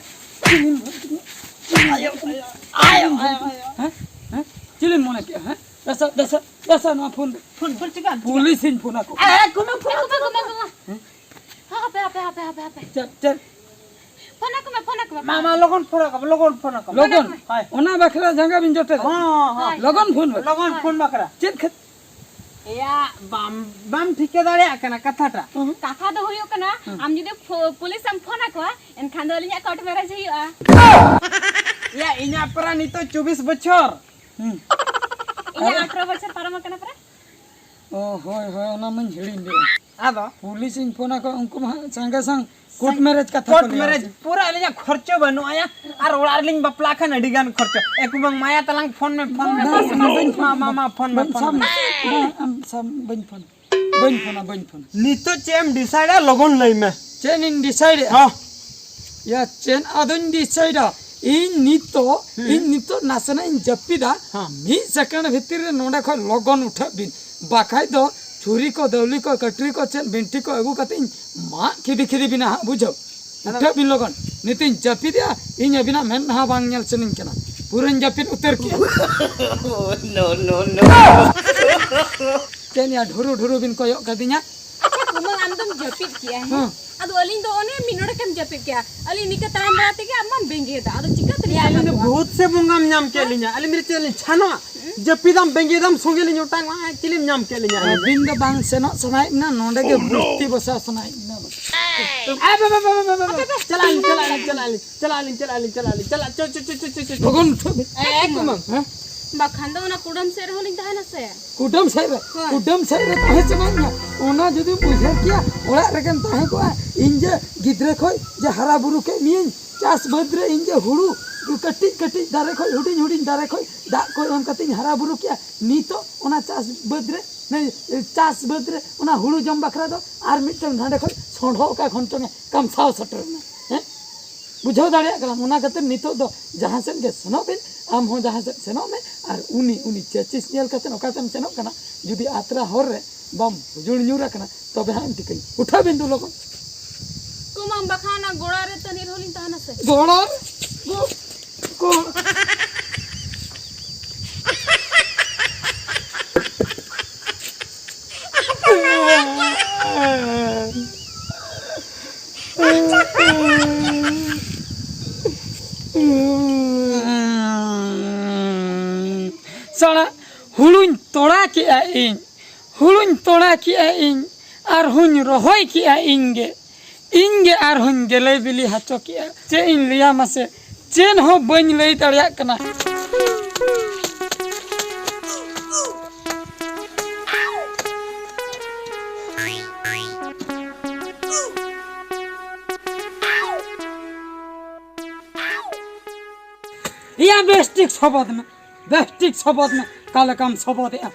ᱪᱤᱞᱤᱢ ᱵᱷᱟᱵᱤ ᱠᱤᱫᱤᱧᱟ? ᱪᱤᱞᱤᱢ ᱵᱷᱟᱵᱤ ᱠᱤᱫᱤᱧᱟ? ᱟᱭᱳ, ᱟᱭᱳ, ᱟᱭᱳ᱾ ᱦᱮᱸ? ᱦᱮᱸ? ᱪᱤᱞᱤᱢ ᱢᱚᱱᱮ ᱠᱮᱜᱼᱟ? ᱦᱮᱸ? ᱫᱮᱥᱟ, ᱫᱮᱥᱟ, ᱫᱮᱥᱟ ᱱᱚᱣᱟ ᱯᱷᱳᱱ ᱫᱚ᱾ ᱯᱷᱳᱱ, ᱯᱷᱳᱱ ᱪᱤᱠᱟ? ᱯᱩᱞᱤᱥᱤᱧ ᱯᱷᱳᱱ ᱟᱠᱚ᱾ ᱮ, ᱮ, ᱠᱩᱢᱟ, ᱠᱩᱢᱟ, ᱠᱩᱢᱟ, ᱠᱩᱢᱟ᱾ ᱦᱮᱸ? ᱦᱟᱯᱮ, ᱦᱟᱯᱮ, ᱦᱟᱯᱮ, ᱦᱟᱯᱮ, ᱦᱟᱯᱮ᱾ ᱪᱮᱫ, ᱪᱮᱫ? ᱯᱷᱳᱱ ᱟᱠᱚ ᱢᱮ, ᱯᱷᱳᱱ ᱟᱠᱚ ᱢᱮ, ᱢᱟ, ᱯᱷᱳᱱ ᱢᱟ, ᱟᱠᱚ ᱞᱚᱜᱚᱱ ᱯᱷᱳᱱ ᱟᱠᱚ ᱢᱮ, ᱞᱚᱜᱚᱱ ᱯᱷᱳᱱ ᱟᱠᱚ ᱢᱮ᱾ ᱞᱚᱜᱚᱱ? ᱦᱳᱭ᱾ ᱚᱱᱟ ᱵᱟᱠᱷᱨᱟ ᱡᱟᱸᱜᱟ ᱵᱤᱱ ᱡᱚᱴᱮᱫ? ᱦᱚᱸ, ᱦᱚᱸ᱾ ᱦᱳᱭ᱾ ᱞᱚᱜᱚᱱ ᱯᱷᱳᱱ ᱵᱟᱠᱷᱨᱟ᱾ ᱞᱚᱜᱚᱱ ᱯᱷᱳᱱ ᱵᱟᱠᱷᱨᱟ᱾ ᱪᱮᱫ ᱠᱷᱟᱹᱛ-? ᱮᱭᱟ, ᱵᱟᱢ, ᱵᱟᱢ ᱴᱷᱤᱠᱟᱹ ᱫᱟᱲᱮᱭᱟᱜ ᱠᱟᱱᱟ ᱠᱟᱛᱷᱟᱴᱟ᱾ ᱦᱩᱸ᱾ ᱠᱟᱛᱷᱟ ᱫᱚ ᱦᱩᱭᱩᱜ ᱠᱟᱱᱟ, ᱦᱩᱸ᱾ ᱟᱢ ᱡᱩᱫᱤ ᱯᱷᱳ-, ᱯᱩᱞᱤᱥ ᱮᱢ ᱯᱷᱳᱱ ᱟᱠᱚᱣᱟ, ᱮᱱᱠᱷᱟᱱ ᱫᱚ ᱟᱹᱞᱤᱧᱟᱜ ᱠᱳᱨᱴ ᱢᱮᱨᱮᱡᱽ ᱦᱩᱭᱩᱜᱼᱟ᱾ ᱮᱭᱟ, ᱤᱧᱟᱹᱜ ᱯᱟᱨᱟ ᱱᱤᱛᱚᱜ ᱪᱚᱵᱵᱤᱥ ᱵᱚᱪᱷᱚᱨ᱾ ᱦᱩᱸ᱾ ᱤᱧᱟᱹᱜ ᱟᱨ? ᱟᱴᱷᱨᱚ ᱵᱚᱪᱷᱚᱨ ᱯᱟᱨᱚᱢ ᱟᱠᱟᱱᱟ ᱯᱟᱨᱟ᱾ ᱚ, ᱦᱳᱭ, ᱦᱳᱭ, ᱚᱱᱟ ᱢᱟᱧ ᱦᱤᱲᱤᱧ ᱞᱮᱫᱼᱟ᱾ ᱟᱫᱚ ᱯᱩᱞᱤᱥ ᱤᱧ ᱯᱷᱳᱱ ᱟᱠᱚᱣᱟ, ᱩᱱᱠᱩ ᱢᱟ ᱦᱟᱸᱜ ᱥᱟᱸᱜᱮ ᱥᱟᱝ ᱠᱳᱨᱴ ᱢᱮᱨᱮᱡᱽ ᱠᱟᱛᱷᱟ ᱠᱚ ᱠᱳᱨᱴ ᱞᱟᱹᱭᱟ᱾ ᱢᱮᱨᱮᱡᱽ ᱯᱩᱨᱟᱹ ᱟᱹᱞᱤᱧᱟᱜ ᱠᱷᱚᱨᱪᱚ ᱵᱟᱹᱱᱩᱜ ᱟᱭᱟ, ᱟᱨ ᱚᱲᱟᱜ ᱨᱮᱞᱤᱧ ᱵᱟᱯᱞᱟᱜ ᱠᱷᱟᱱ ᱟᱹᱰᱤ ᱜᱟᱱ ᱠᱷᱚᱨᱪᱚ᱾ ᱮ ᱠᱩᱢᱟᱹᱝ ᱢᱟᱭᱟ ᱛᱟᱞᱟᱝ ᱯᱷᱳᱱ ᱢᱮ, ᱯᱷᱳᱱ ᱢᱮ, ᱵᱟᱝ, ᱯᱷᱳᱱ ᱢᱮ᱾ ᱵᱟᱹᱧ ᱢᱟ, ᱯᱷᱳᱱ, ᱢᱟ, ᱢᱟ, ᱵᱟᱹᱧ ᱯᱷᱳᱱ ᱢᱮ, ᱯᱷᱳᱱ ᱥᱟᱵ ᱢᱮ᱾ ᱢᱮ᱾ ᱵᱟᱝ, ᱟᱢ ᱥᱟᱵ, ᱵᱟᱹᱧ ᱯᱷᱳᱱ᱾ ᱵᱟᱹᱧ ᱯᱷᱳᱱᱟ, ᱵᱟᱹᱧ ᱯᱷᱳᱱᱟ᱾ ᱱᱤᱛᱚᱜ ᱪᱮᱫ ᱮᱢ ᱰᱤᱥᱟᱭᱤᱰᱟ, ᱞᱚᱜᱚᱱ ᱞᱟᱹᱭ ᱢᱮ᱾ ᱪᱮᱫ ᱤᱧ ᱰᱤᱥᱟᱭᱤᱰᱟ? ᱦᱚᱸ᱾ ᱭᱟ, ᱪᱮᱫ ᱟᱫᱚᱧ ᱰᱤᱥᱟᱭᱤᱰᱟ? ᱤᱧ ᱱᱤᱛᱚᱜ, ᱦᱩᱸ᱾ ᱤᱧ ᱱᱤᱛᱚᱜ ᱱᱟᱥᱮᱱᱟᱜ ᱤᱧ ᱡᱟᱹᱯᱤᱫᱟ᱾ ᱦᱚᱸ᱾ ᱢᱤᱫ ᱥᱮᱠᱮᱱᱰ ᱵᱷᱤᱛᱤᱨ ᱨᱮ ᱱᱚᱸᱰᱮ ᱠᱷᱚᱱ ᱞᱚᱜᱚᱱ ᱩᱴᱷᱟᱹᱜ ᱵᱤᱱ, ᱵᱟᱠᱷᱟᱡ ᱫᱚ ᱪᱷᱩᱨᱤ ᱠᱚ, ᱫᱟᱹᱣᱞᱤ ᱠᱚ, ᱠᱟᱹᱴᱨᱤ ᱠᱚ, ᱪᱮᱫ ᱵᱤᱱᱴᱷᱤ ᱠᱚ ᱟᱹᱜᱩ ᱠᱟᱛᱮ ᱤᱧ ᱢᱟᱜ ᱠᱷᱤᱫᱤ ᱠᱷᱤᱫᱤ ᱵᱤᱱᱟ ᱦᱟᱸᱜ, ᱵᱩᱡᱷᱟᱹᱣ? ᱟᱫᱚ ᱩᱴᱷᱟᱹᱜ ᱵᱤᱱ ᱞᱚᱜᱚᱱ᱾ ᱱᱤᱛᱚᱜ ᱤᱧ ᱡᱟᱹᱯᱤᱫᱮᱜᱼᱟ, ᱤᱧ ᱟᱹᱵᱤᱱᱟᱜ ᱢᱮᱫ ᱦᱚᱸ ᱵᱟᱝ ᱧᱮᱞ ᱥᱟᱱᱟᱧ ᱠᱟᱱᱟ, ᱯᱩᱨᱟᱹᱧ ᱡᱟᱹᱯᱤᱫ ᱩᱛᱟᱹᱨ ᱠᱮᱜᱼᱟ᱾ No, no, no. ᱪᱮᱫ ᱭᱟ, ᱰᱷᱩᱨᱩ ᱰᱷᱩᱨᱩ ᱵᱤᱱ ᱠᱚᱭᱚᱜ ᱠᱟᱫᱤᱧᱟ? ᱟᱪᱪᱷᱟ, ᱠᱩᱢᱟᱹᱝ, ᱟᱢ ᱫᱚᱢ ᱡᱟᱹᱯᱤᱫ ᱠᱮᱜᱼᱟ, ᱦᱮᱸ? ᱦᱮᱸ᱾ ᱟᱫᱚ ᱟᱹᱞᱤᱧ ᱫᱚ ᱚᱱᱮ ᱢᱤᱫ ᱱᱚᱰᱮᱠᱟᱢ ᱡᱟᱹᱯᱤᱫ ᱠᱮᱜᱼᱟ᱾ ᱟᱹᱞᱤᱧ ᱱᱤᱠᱟᱹ ᱛᱟᱲᱟᱢ ᱵᱟᱲᱟ ᱛᱮᱜᱮ ᱟᱢ ᱢᱟᱢ ᱵᱮᱸᱜᱮᱫᱟ᱾ ᱟᱫᱚ ᱪᱤᱠᱟᱹ ᱛᱮᱞᱤᱧ ᱮ, ᱟᱹᱞᱤᱧ ᱫᱚ ᱥᱟᱱᱟ ᱠᱚᱣᱟ? ᱵᱷᱩᱛ ᱥᱮ ᱵᱚᱸᱜᱟᱢ ᱧᱟᱢ ᱠᱮᱫ ᱞᱤᱧᱟ? ᱟᱹᱞᱤᱧ ᱢᱤᱨ ᱪᱮᱫ ᱞᱤᱧ ᱪᱷᱟᱱᱚᱜᱼᱟ? ᱦᱩᱸ? ᱡᱟᱹᱯᱤᱫᱟᱢ ᱵᱮᱸᱜᱮᱫᱟᱢ ᱥᱚᱸᱜᱮ ᱞᱤᱧ ᱚᱴᱟᱝᱚᱜᱼᱟ᱾ ᱪᱤᱞᱤᱢ ᱧᱟᱢ ᱠᱮᱫ ᱞᱤᱧᱟ ᱟᱹᱞᱤᱧ ᱫᱚ? ᱟᱹᱵᱤᱱ ᱫᱚ ᱵᱟᱝ ᱥᱮᱱᱚᱜ ᱥᱟᱱᱟᱭᱮᱫ ᱵᱤᱱᱟ, ᱱᱚᱰᱮ ᱜᱮ ᱵᱩᱥᱛᱤ ᱵᱚᱥᱟ ᱥᱟᱱᱟᱭᱮᱫ ᱵᱤᱱᱟ᱾ ᱮ, ᱵᱟ, ᱵᱟ, ᱵᱟ, ᱵᱟ, ᱵᱟ, ᱵᱟ᱾ ᱟᱯᱮ, ᱟᱯᱮ᱾ ᱪᱟᱞᱟᱜ ᱟᱹᱞᱤᱧ, ᱪᱟᱞᱟᱜ ᱟᱹᱞᱤᱧ, ᱪᱟᱞᱟᱜ ᱟᱹᱞᱤᱧ, ᱪᱟᱞᱟᱜ ᱟᱹᱞᱤᱧ, ᱪᱟᱞᱟᱜ ᱟᱹᱞᱤᱧ, ᱪᱟᱞᱟᱜ ᱟᱹᱞᱤᱧ, ᱪᱟᱞᱟᱜ, ᱪᱚ, ᱪᱚ, ᱪᱚ᱾ ᱞᱚᱜᱚᱱ ᱩᱴᱷᱟᱹᱜ ᱵᱤᱱ᱾ ᱮ, ᱮ, ᱠᱩᱢᱟᱹᱝ᱾ ᱦᱮᱸ? ᱵᱟᱠᱷᱟᱱ ᱫᱚ ᱚᱱᱟ ᱠᱩᱰᱟᱹᱢ ᱥᱮᱫ ᱨᱮᱦᱚᱸ ᱞᱤᱧ ᱛᱟᱦᱮᱱᱟ ᱥᱮ᱾ ᱠᱩᱰᱟᱹᱢ ᱥᱮᱫ ᱨᱮ, ᱦᱳᱭ᱾ ᱠᱩᱰᱟᱹᱢ ᱥᱮᱫ ᱨᱮ ᱛᱟᱦᱮᱸ ᱥᱟᱱᱟᱭᱮᱫ ᱢᱮᱭᱟ, ᱚᱱᱟ ᱡᱩᱫᱤᱢ ᱩᱭᱦᱟᱹᱨ ᱠᱮᱭᱟ, ᱚᱲᱟᱜ ᱨᱮᱜᱮᱢ ᱛᱟᱦᱮᱸ ᱠᱚᱜᱼᱟ᱾ ᱤᱧ ᱡᱮ ᱜᱤᱫᱽᱨᱟᱹ ᱠᱷᱚᱡ ᱡᱮ ᱦᱟᱨᱟ ᱵᱩᱨᱩ ᱠᱮᱫ ᱢᱤᱭᱟᱹᱧ, ᱪᱟᱥ ᱵᱟᱹᱫᱽ ᱨᱮ ᱤᱧ ᱡᱮ ᱦᱩᱲᱩ ᱠᱟᱹᱴᱤᱡ ᱠᱟᱹᱴᱤᱡ ᱫᱟᱨᱮ ᱠᱷᱚᱡ, ᱦᱩᱰᱤᱧ ᱦᱩᱰᱤᱧ ᱫᱟᱨᱮ ᱠᱷᱚᱡ ᱫᱟᱜ ᱠᱚ ᱮᱢ ᱠᱟᱛᱮᱧ ᱦᱟᱨᱟ ᱵᱩᱨᱩ ᱠᱮᱜᱼᱟ, ᱱᱤᱛᱚᱜ ᱚᱱᱟ ᱪᱟᱥ ᱵᱟᱹᱫᱽ ᱨᱮ, ᱪᱟᱥ ᱵᱟᱹᱫᱽ ᱨᱮ ᱚᱱᱟ ᱦᱩᱲᱩ ᱡᱚᱢ ᱵᱟᱠᱷᱨᱟ ᱫᱚ ᱟᱨ ᱢᱤᱫᱴᱟᱝ ᱦᱟᱸᱰᱮ ᱠᱷᱚᱡ ᱥᱚᱸᱰᱷᱚ ᱚᱠᱟ ᱠᱷᱚᱱ ᱪᱚᱝ ᱮ ᱠᱟᱢᱥᱟᱣ ᱥᱮᱴᱮᱨ ᱮᱱᱟ᱾ ᱦᱮᱸ? ᱵᱩᱡᱷᱟᱹᱣ ᱫᱟᱲᱮᱭᱟᱜ ᱠᱟᱱᱟᱢ? ᱚᱱᱟ ᱠᱷᱟᱹᱛᱤᱨ ᱱᱤᱛᱚᱜ ᱫᱚ ᱡᱟᱦᱟᱸ ᱥᱮᱫ ᱜᱮ ᱥᱮᱱᱚᱜ ᱵᱤᱱ, ᱟᱢ ᱦᱚᱸ ᱡᱟᱦᱟᱸ ᱥᱮᱫ ᱥᱮᱱᱚᱜ ᱢᱮ, ᱟᱨ ᱩᱱᱤ, ᱩᱱᱤ ᱪᱟᱹᱪᱤᱥ ᱧᱮᱞ ᱠᱟᱛᱮ ᱚᱠᱟ ᱛᱮᱢ ᱥᱮᱱᱚᱜ ᱠᱟᱱᱟ? ᱡᱩᱫᱤ ᱟᱛᱨᱟ ᱦᱚᱨ ᱨᱮ ᱵᱟᱢ ᱦᱩᱡᱩᱲ ᱧᱩᱨ ᱟᱠᱟᱱᱟ, ᱛᱚᱵᱮ ᱦᱟᱸᱜ ᱮᱢ ᱴᱷᱤᱠᱟᱹᱧᱟ᱾ ᱩᱴᱷᱟᱹᱣ ᱵᱤᱱ ᱫᱩ ᱞᱚᱜᱚᱱ᱾ ᱠᱩᱢᱟᱹᱝ, ᱵᱟᱠᱷᱟᱱ ᱚᱱᱟ ᱜᱚᱲᱟ ᱨᱮ ᱛᱟᱹᱱᱤᱡ ᱨᱮᱦᱚᱸ ᱞᱤᱧ ᱛᱟᱦᱮᱱᱟ ᱥᱮ᱾ ᱜᱚᱲᱟ ᱨᱮ? ᱜᱚ-, ᱜᱚᱲ-, ᱥᱟᱞᱟ, ᱦᱩᱲᱩᱧ ᱛᱚᱲᱟ ᱠᱮᱜᱼᱟ ᱤᱧ, ᱦᱩᱲᱩᱧ ᱛᱚᱲᱟ ᱠᱮᱜᱼᱟ ᱤᱧ, ᱟᱨᱦᱚᱸᱧ ᱨᱚᱦᱚᱭ ᱠᱮᱜᱼᱟ ᱤᱧ ᱜᱮ, ᱤᱧ ᱜᱮ ᱟᱨᱦᱚᱸᱧ ᱜᱮᱞᱮ ᱵᱤᱞᱤ ᱦᱚᱪᱚ ᱠᱮᱜᱼᱟ᱾ ᱪᱮᱫ ᱤᱧ ᱞᱟᱹᱭᱟ ᱢᱟᱥᱮ, ᱪᱮᱫ ᱦᱚᱸ ᱵᱟᱹᱧ ᱞᱟᱹᱭ ᱫᱟᱲᱮᱭᱟᱜ ᱠᱟᱱᱟ᱾ ᱵᱮᱥ ᱴᱷᱤᱠ ᱥᱚᱵᱚᱫ ᱢᱮ, ᱵᱮᱥ ᱴᱷᱤᱠ ᱥᱚᱵᱚᱫ ᱢᱮ᱾ ᱚᱠᱟ ᱞᱮᱠᱟᱢ ᱥᱚᱵᱚᱫᱮᱜᱼᱟ,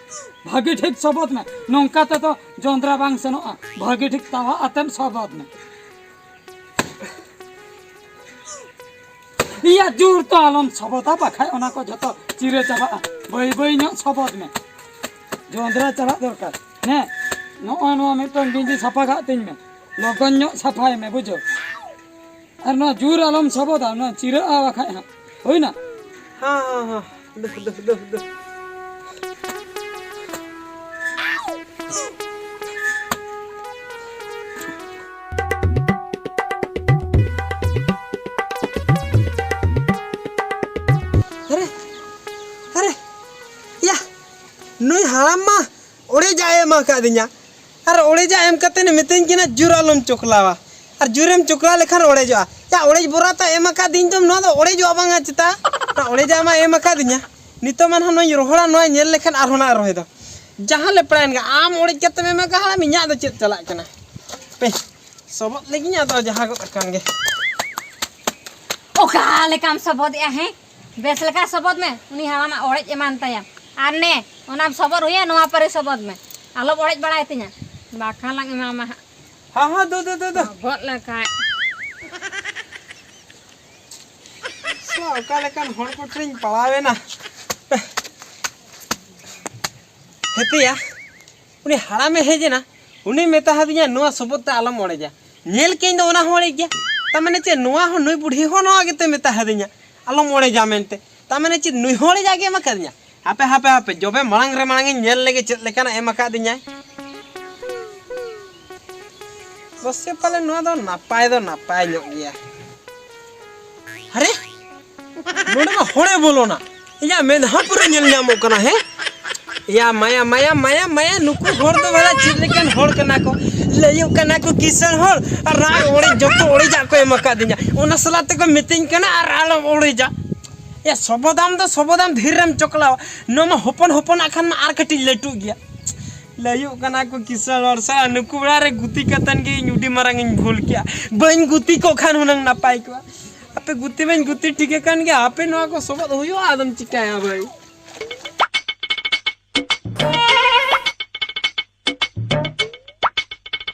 ᱵᱷᱟᱹᱜᱤ ᱴᱷᱤᱠ ᱥᱚᱵᱚᱫ ᱢᱮ᱾ ᱱᱚᱝᱠᱟ ᱛᱮᱫᱚ ᱡᱚᱸᱫᱽᱨᱟ ᱵᱟᱝ ᱥᱮᱱᱚᱜᱼᱟ, ᱵᱷᱟᱹᱜᱤ ᱴᱷᱤᱠ ᱛᱟᱣᱟ ᱟᱛᱮᱢ ᱥᱚᱵᱚᱫ ᱢᱮ᱾ ᱤᱭᱟ, ᱡᱳᱨ ᱛᱚ ᱟᱞᱚᱢ ᱥᱚᱵᱚᱫᱟ, ᱵᱟᱠᱷᱟᱡ ᱚᱱᱟ ᱠᱚ ᱡᱷᱚᱛᱚ ᱪᱤᱨᱟᱹ ᱪᱟᱵᱟᱜᱼᱟ᱾ ᱵᱟᱹᱭ ᱵᱟᱹᱭ ᱧᱚᱜ ᱥᱚᱵᱚᱫ ᱢᱮ, ᱡᱚᱸᱫᱽᱨᱟ ᱪᱟᱵᱟᱜ ᱫᱚᱨᱠᱟᱨ᱾ ᱦᱮᱸ, ᱱᱚᱜᱼᱚᱭ ᱱᱚᱣᱟ ᱢᱤᱫᱴᱟᱝ ᱜᱮᱸᱡᱤ ᱥᱟᱯᱷᱟ ᱠᱟᱜ ᱛᱤᱧ ᱢᱮ, ᱞᱚᱜᱚᱱ ᱧᱚᱜ ᱥᱟᱯᱷᱟᱭ ᱢᱮ, ᱵᱩᱡᱷᱟᱹᱣ᱾ ᱟᱨ ᱱᱚᱣᱟ ᱡᱳᱨ ᱟᱞᱚᱢ ᱥᱚᱵᱚᱫᱟ, ᱱᱚᱣᱟ ᱪᱤᱨᱟᱹᱜᱼᱟ ᱵᱟᱠᱷᱟᱡ ᱦᱟᱸᱜ᱾ ᱦᱩᱭᱱᱟ? ᱦᱮᱸ, ᱦᱮᱸ, ᱦᱮᱸ᱾ ᱫᱩ, ᱫᱩ, ᱫᱩ, ᱫᱩ᱾ ᱟᱨᱮ, ᱟᱨᱮ, ᱭᱟ, ᱱᱩᱭ ᱦᱟᱲᱟᱢ ᱢᱟ ᱚᱲᱮᱡᱟᱜ ᱮ ᱮᱢ ᱟᱠᱟᱫᱤᱧᱟ᱾ ᱟᱨ ᱚᱲᱮᱡᱟᱜ ᱮᱢ ᱠᱟᱛᱮ ᱮ ᱢᱤᱛᱟᱹᱧ ᱠᱟᱱᱟ, "ᱡᱳᱨ ᱟᱞᱚᱢ ᱪᱚᱠᱞᱟᱣᱟ, ᱟᱨ ᱡᱳᱨᱮᱢ ᱪᱚᱠᱞᱟᱣ ᱞᱮᱠᱷᱟᱱ ᱚᱲᱮᱡᱚᱜᱼᱟ᱾" ᱭᱟ, ᱚᱲᱮᱡ ᱵᱚᱨᱟ ᱛᱟ ᱮᱢ ᱟᱠᱟᱫᱤᱧ ᱫᱚᱢ, ᱱᱚᱣᱟ ᱫᱚ ᱚᱲᱮᱡᱚᱜᱼᱟ ᱵᱟᱝᱟ ᱪᱮᱛᱟ? ᱚᱱᱟ ᱚᱲᱮᱡᱟᱜ ᱢᱟ ᱮᱢ ᱟᱠᱟᱫᱤᱧᱟ, ᱱᱤᱛᱚᱜ ᱢᱟ ᱱᱟᱦᱟᱜ ᱱᱚᱣᱟᱧ ᱨᱚᱦᱚᱲᱟ, ᱱᱚᱣᱟ ᱧᱮᱞ ᱞᱮᱠᱷᱟᱱ ᱟᱨᱦᱚᱸ ᱱᱟᱜ ᱨᱚᱦᱚᱭ ᱫᱚ᱾ ᱡᱟᱦᱟᱸ ᱞᱮ ᱯᱮᱲᱟᱭᱮᱱ ᱜᱮ, ᱟᱢ ᱚᱲᱮᱡ ᱠᱟᱛᱮᱢ ᱮᱢ ᱟᱠᱟᱫ ᱦᱟᱲᱟᱢ, ᱤᱧᱟᱹᱜ ᱫᱚ ᱪᱮᱫ ᱪᱟᱞᱟᱜ ᱠᱟᱱᱟ? ᱯᱮ, ᱥᱚᱵᱚᱫ ᱞᱟᱹᱜᱤᱧ ᱟᱫᱚ ᱡᱟᱦᱟᱸ ᱜᱚᱫ ᱟᱠᱟᱱ ᱜᱮ᱾ ᱚᱠᱟ ᱞᱮᱠᱟᱢ ᱥᱚᱵᱚᱫᱮᱜᱼᱟ, ᱦᱮᱸ? ᱵᱮᱥ ᱞᱮᱠᱟ ᱥᱚᱵᱚᱫ ᱢᱮ, ᱩᱱᱤ ᱦᱟᱲᱟᱢᱟᱜ ᱚᱲᱮᱡ ᱮᱢᱟᱱ ᱛᱟᱭᱟ᱾ ᱟᱨ ᱱᱮ, ᱚᱱᱟᱢ ᱥᱚᱵᱚᱫ ᱦᱩᱭᱟ, ᱱᱚᱣᱟ ᱯᱟᱹᱨᱤ ᱥᱚᱵᱚᱫ ᱢᱮ, ᱟᱞᱚᱢ ᱚᱲᱮᱡ ᱵᱟᱲᱟᱭ ᱛᱤᱧᱟ, ᱵᱟᱠᱷᱟᱱ ᱞᱟᱝ ᱮᱢᱟᱢᱟ ᱦᱟᱸᱜ᱾ ᱦᱚᱸ, ᱦᱚᱸ, ᱫᱩ, ᱫᱩ, ᱫᱩ, ᱫᱩ᱾ ᱥᱚᱵᱚᱫ ᱞᱮᱠᱷᱟᱡ᱾ ᱥᱟ, ᱚᱠᱟ ᱞᱮᱠᱟᱱ ᱦᱚᱲ ᱠᱚᱴᱷᱮᱱᱤᱧ ᱯᱟᱲᱟᱣᱮᱱᱟ᱾ ᱦᱮᱯᱮᱭᱟ, ᱩᱱᱤ ᱦᱟᱲᱟᱢᱮ ᱦᱮᱡ ᱮᱱᱟ, ᱩᱱᱤ ᱢᱮᱛᱟ ᱦᱟᱫᱤᱧᱟ, "ᱱᱚᱣᱟ ᱥᱚᱵᱚᱫ ᱛᱮ ᱟᱞᱚᱢ ᱚᱲᱮᱡᱟ᱾" ᱧᱮᱞ ᱠᱮᱧ ᱫᱚ ᱚᱱᱟ ᱦᱚᱸ ᱚᱲᱮᱡ ᱜᱮᱭᱟ᱾ ᱛᱟᱨ ᱢᱟᱱᱮ ᱪᱮᱫ, ᱱᱚᱣᱟ ᱦᱚᱸ ᱱᱩᱭ ᱵᱩᱰᱷᱤ ᱦᱚᱸ ᱱᱚᱣᱟ ᱜᱮᱛᱚᱭ ᱢᱮᱛᱟ ᱦᱟᱫᱤᱧᱟ, "ᱟᱞᱚᱢ ᱚᱲᱮᱡᱟ" ᱢᱮᱱᱛᱮ᱾ ᱛᱟᱨ ᱢᱟᱱᱮ ᱪᱮᱫ, ᱱᱩᱭ ᱦᱚᱸ ᱚᱲᱮᱡᱟᱜ ᱜᱮ ᱮᱢ ᱟᱠᱟᱫᱤᱧᱟ? ᱦᱟᱯᱮ, ᱦᱟᱯᱮ, ᱦᱟᱯᱮ, ᱡᱚᱵᱮ ᱢᱟᱲᱟᱝ ᱨᱮ ᱢᱟᱲᱟᱝ ᱤᱧ ᱧᱮᱞ ᱞᱮᱜᱮ ᱪᱮᱫ ᱞᱮᱠᱟᱱᱟᱜ ᱮᱢ ᱟᱠᱟᱫᱤᱧᱟᱭ᱾ ᱵᱚᱥᱮ ᱯᱟᱞᱮ ᱱᱚᱣᱟ ᱫᱚ ᱱᱟᱯᱟᱭ ᱫᱚ ᱱᱟᱯᱟᱭ ᱧᱚᱜ ᱜᱮᱭᱟ᱾ ᱟᱨᱮ, ᱱᱚᱰᱮ ᱢᱟ ᱦᱚᱲᱮ ᱵᱚᱞᱚᱱᱟ᱾ ᱤᱧᱟᱜ ᱢᱮᱫᱦᱟ ᱯᱩᱨᱟᱹ ᱧᱮᱞ ᱧᱟᱢᱚᱜ ᱠᱟᱱᱟ, ᱦᱮᱸ? ᱭᱟ ᱢᱟᱭᱟ, ᱢᱟᱭᱟ, ᱢᱟᱭᱟ, ᱢᱟᱭᱟ, ᱱᱩᱠᱩ ᱦᱚᱲ ᱫᱚ ᱵᱷᱟᱞᱟ ᱪᱮᱫ ᱞᱮᱠᱟᱱ ᱦᱚᱲ ᱠᱟᱱᱟ ᱠᱚ? ᱞᱟᱹᱭᱚᱜ ᱠᱟᱱᱟ ᱠᱚ ᱠᱤᱥᱟᱹᱬ ᱦᱚᱲ, ᱟᱨ ᱨᱟᱜ ᱚᱲᱮᱡ, ᱡᱚᱛᱚ ᱚᱲᱮᱡᱟᱜ ᱠᱚ ᱮᱢ ᱟᱠᱟᱫᱤᱧᱟ᱾ ᱚᱱᱟ ᱥᱟᱞᱟᱜ ᱛᱮᱠᱚ ᱢᱤᱛᱟᱹᱧ ᱠᱟᱱᱟ, "ᱟᱨ ᱟᱞᱚᱢ ᱚᱲᱮᱡᱟ᱾" ᱭᱟ, ᱥᱚᱵᱚᱫᱟᱢ ᱫᱚ ᱥᱚᱵᱚᱫᱟᱢ, ᱫᱷᱤᱨ ᱨᱮᱢ ᱪᱚᱠᱞᱟᱣᱟ᱾ ᱱᱚᱣᱟ ᱢᱟ ᱦᱚᱯᱚᱱ ᱦᱚᱯᱚᱱᱟᱜ ᱠᱷᱟᱱ ᱢᱟ ᱟᱨ ᱠᱟᱹᱴᱤᱡ ᱞᱟᱹᱴᱩᱜ ᱜᱮᱭᱟ᱾ ᱞᱟᱹᱭᱚᱜ ᱠᱟᱱᱟ ᱠᱚ ᱠᱤᱥᱟᱹᱬ ᱦᱚᱲ ᱥᱟᱞᱟᱜ ᱱᱩᱠᱩ ᱚᱲᱟᱜ ᱨᱮ ᱜᱩᱛᱤ ᱠᱟᱛᱮᱱ ᱜᱮ ᱤᱧ ᱟᱹᱰᱤ ᱢᱟᱨᱟᱝ ᱤᱧ ᱵᱷᱩᱞ ᱠᱮᱜᱼᱟ᱾ ᱵᱟᱹᱧ ᱜᱩᱛᱤ ᱠᱚᱜ ᱠᱷᱟᱱ ᱦᱩᱱᱟᱹᱝ ᱱᱟᱯᱟᱭ ᱠᱚᱜᱼᱟ᱾ ᱟᱯᱮ ᱜᱩᱛᱤ ᱢᱟᱧ ᱜᱩᱛᱤ ᱴᱷᱤᱠ ᱟᱠᱟᱱ ᱜᱮᱭᱟ, ᱟᱯᱮ ᱱᱚᱣᱟ ᱠᱚ ᱥᱚᱵᱚᱫ ᱦᱩᱭᱩᱜᱼᱟ, ᱟᱫᱚᱢ ᱪᱤᱠᱟᱹᱭᱟ ᱵᱷᱟᱹᱭ?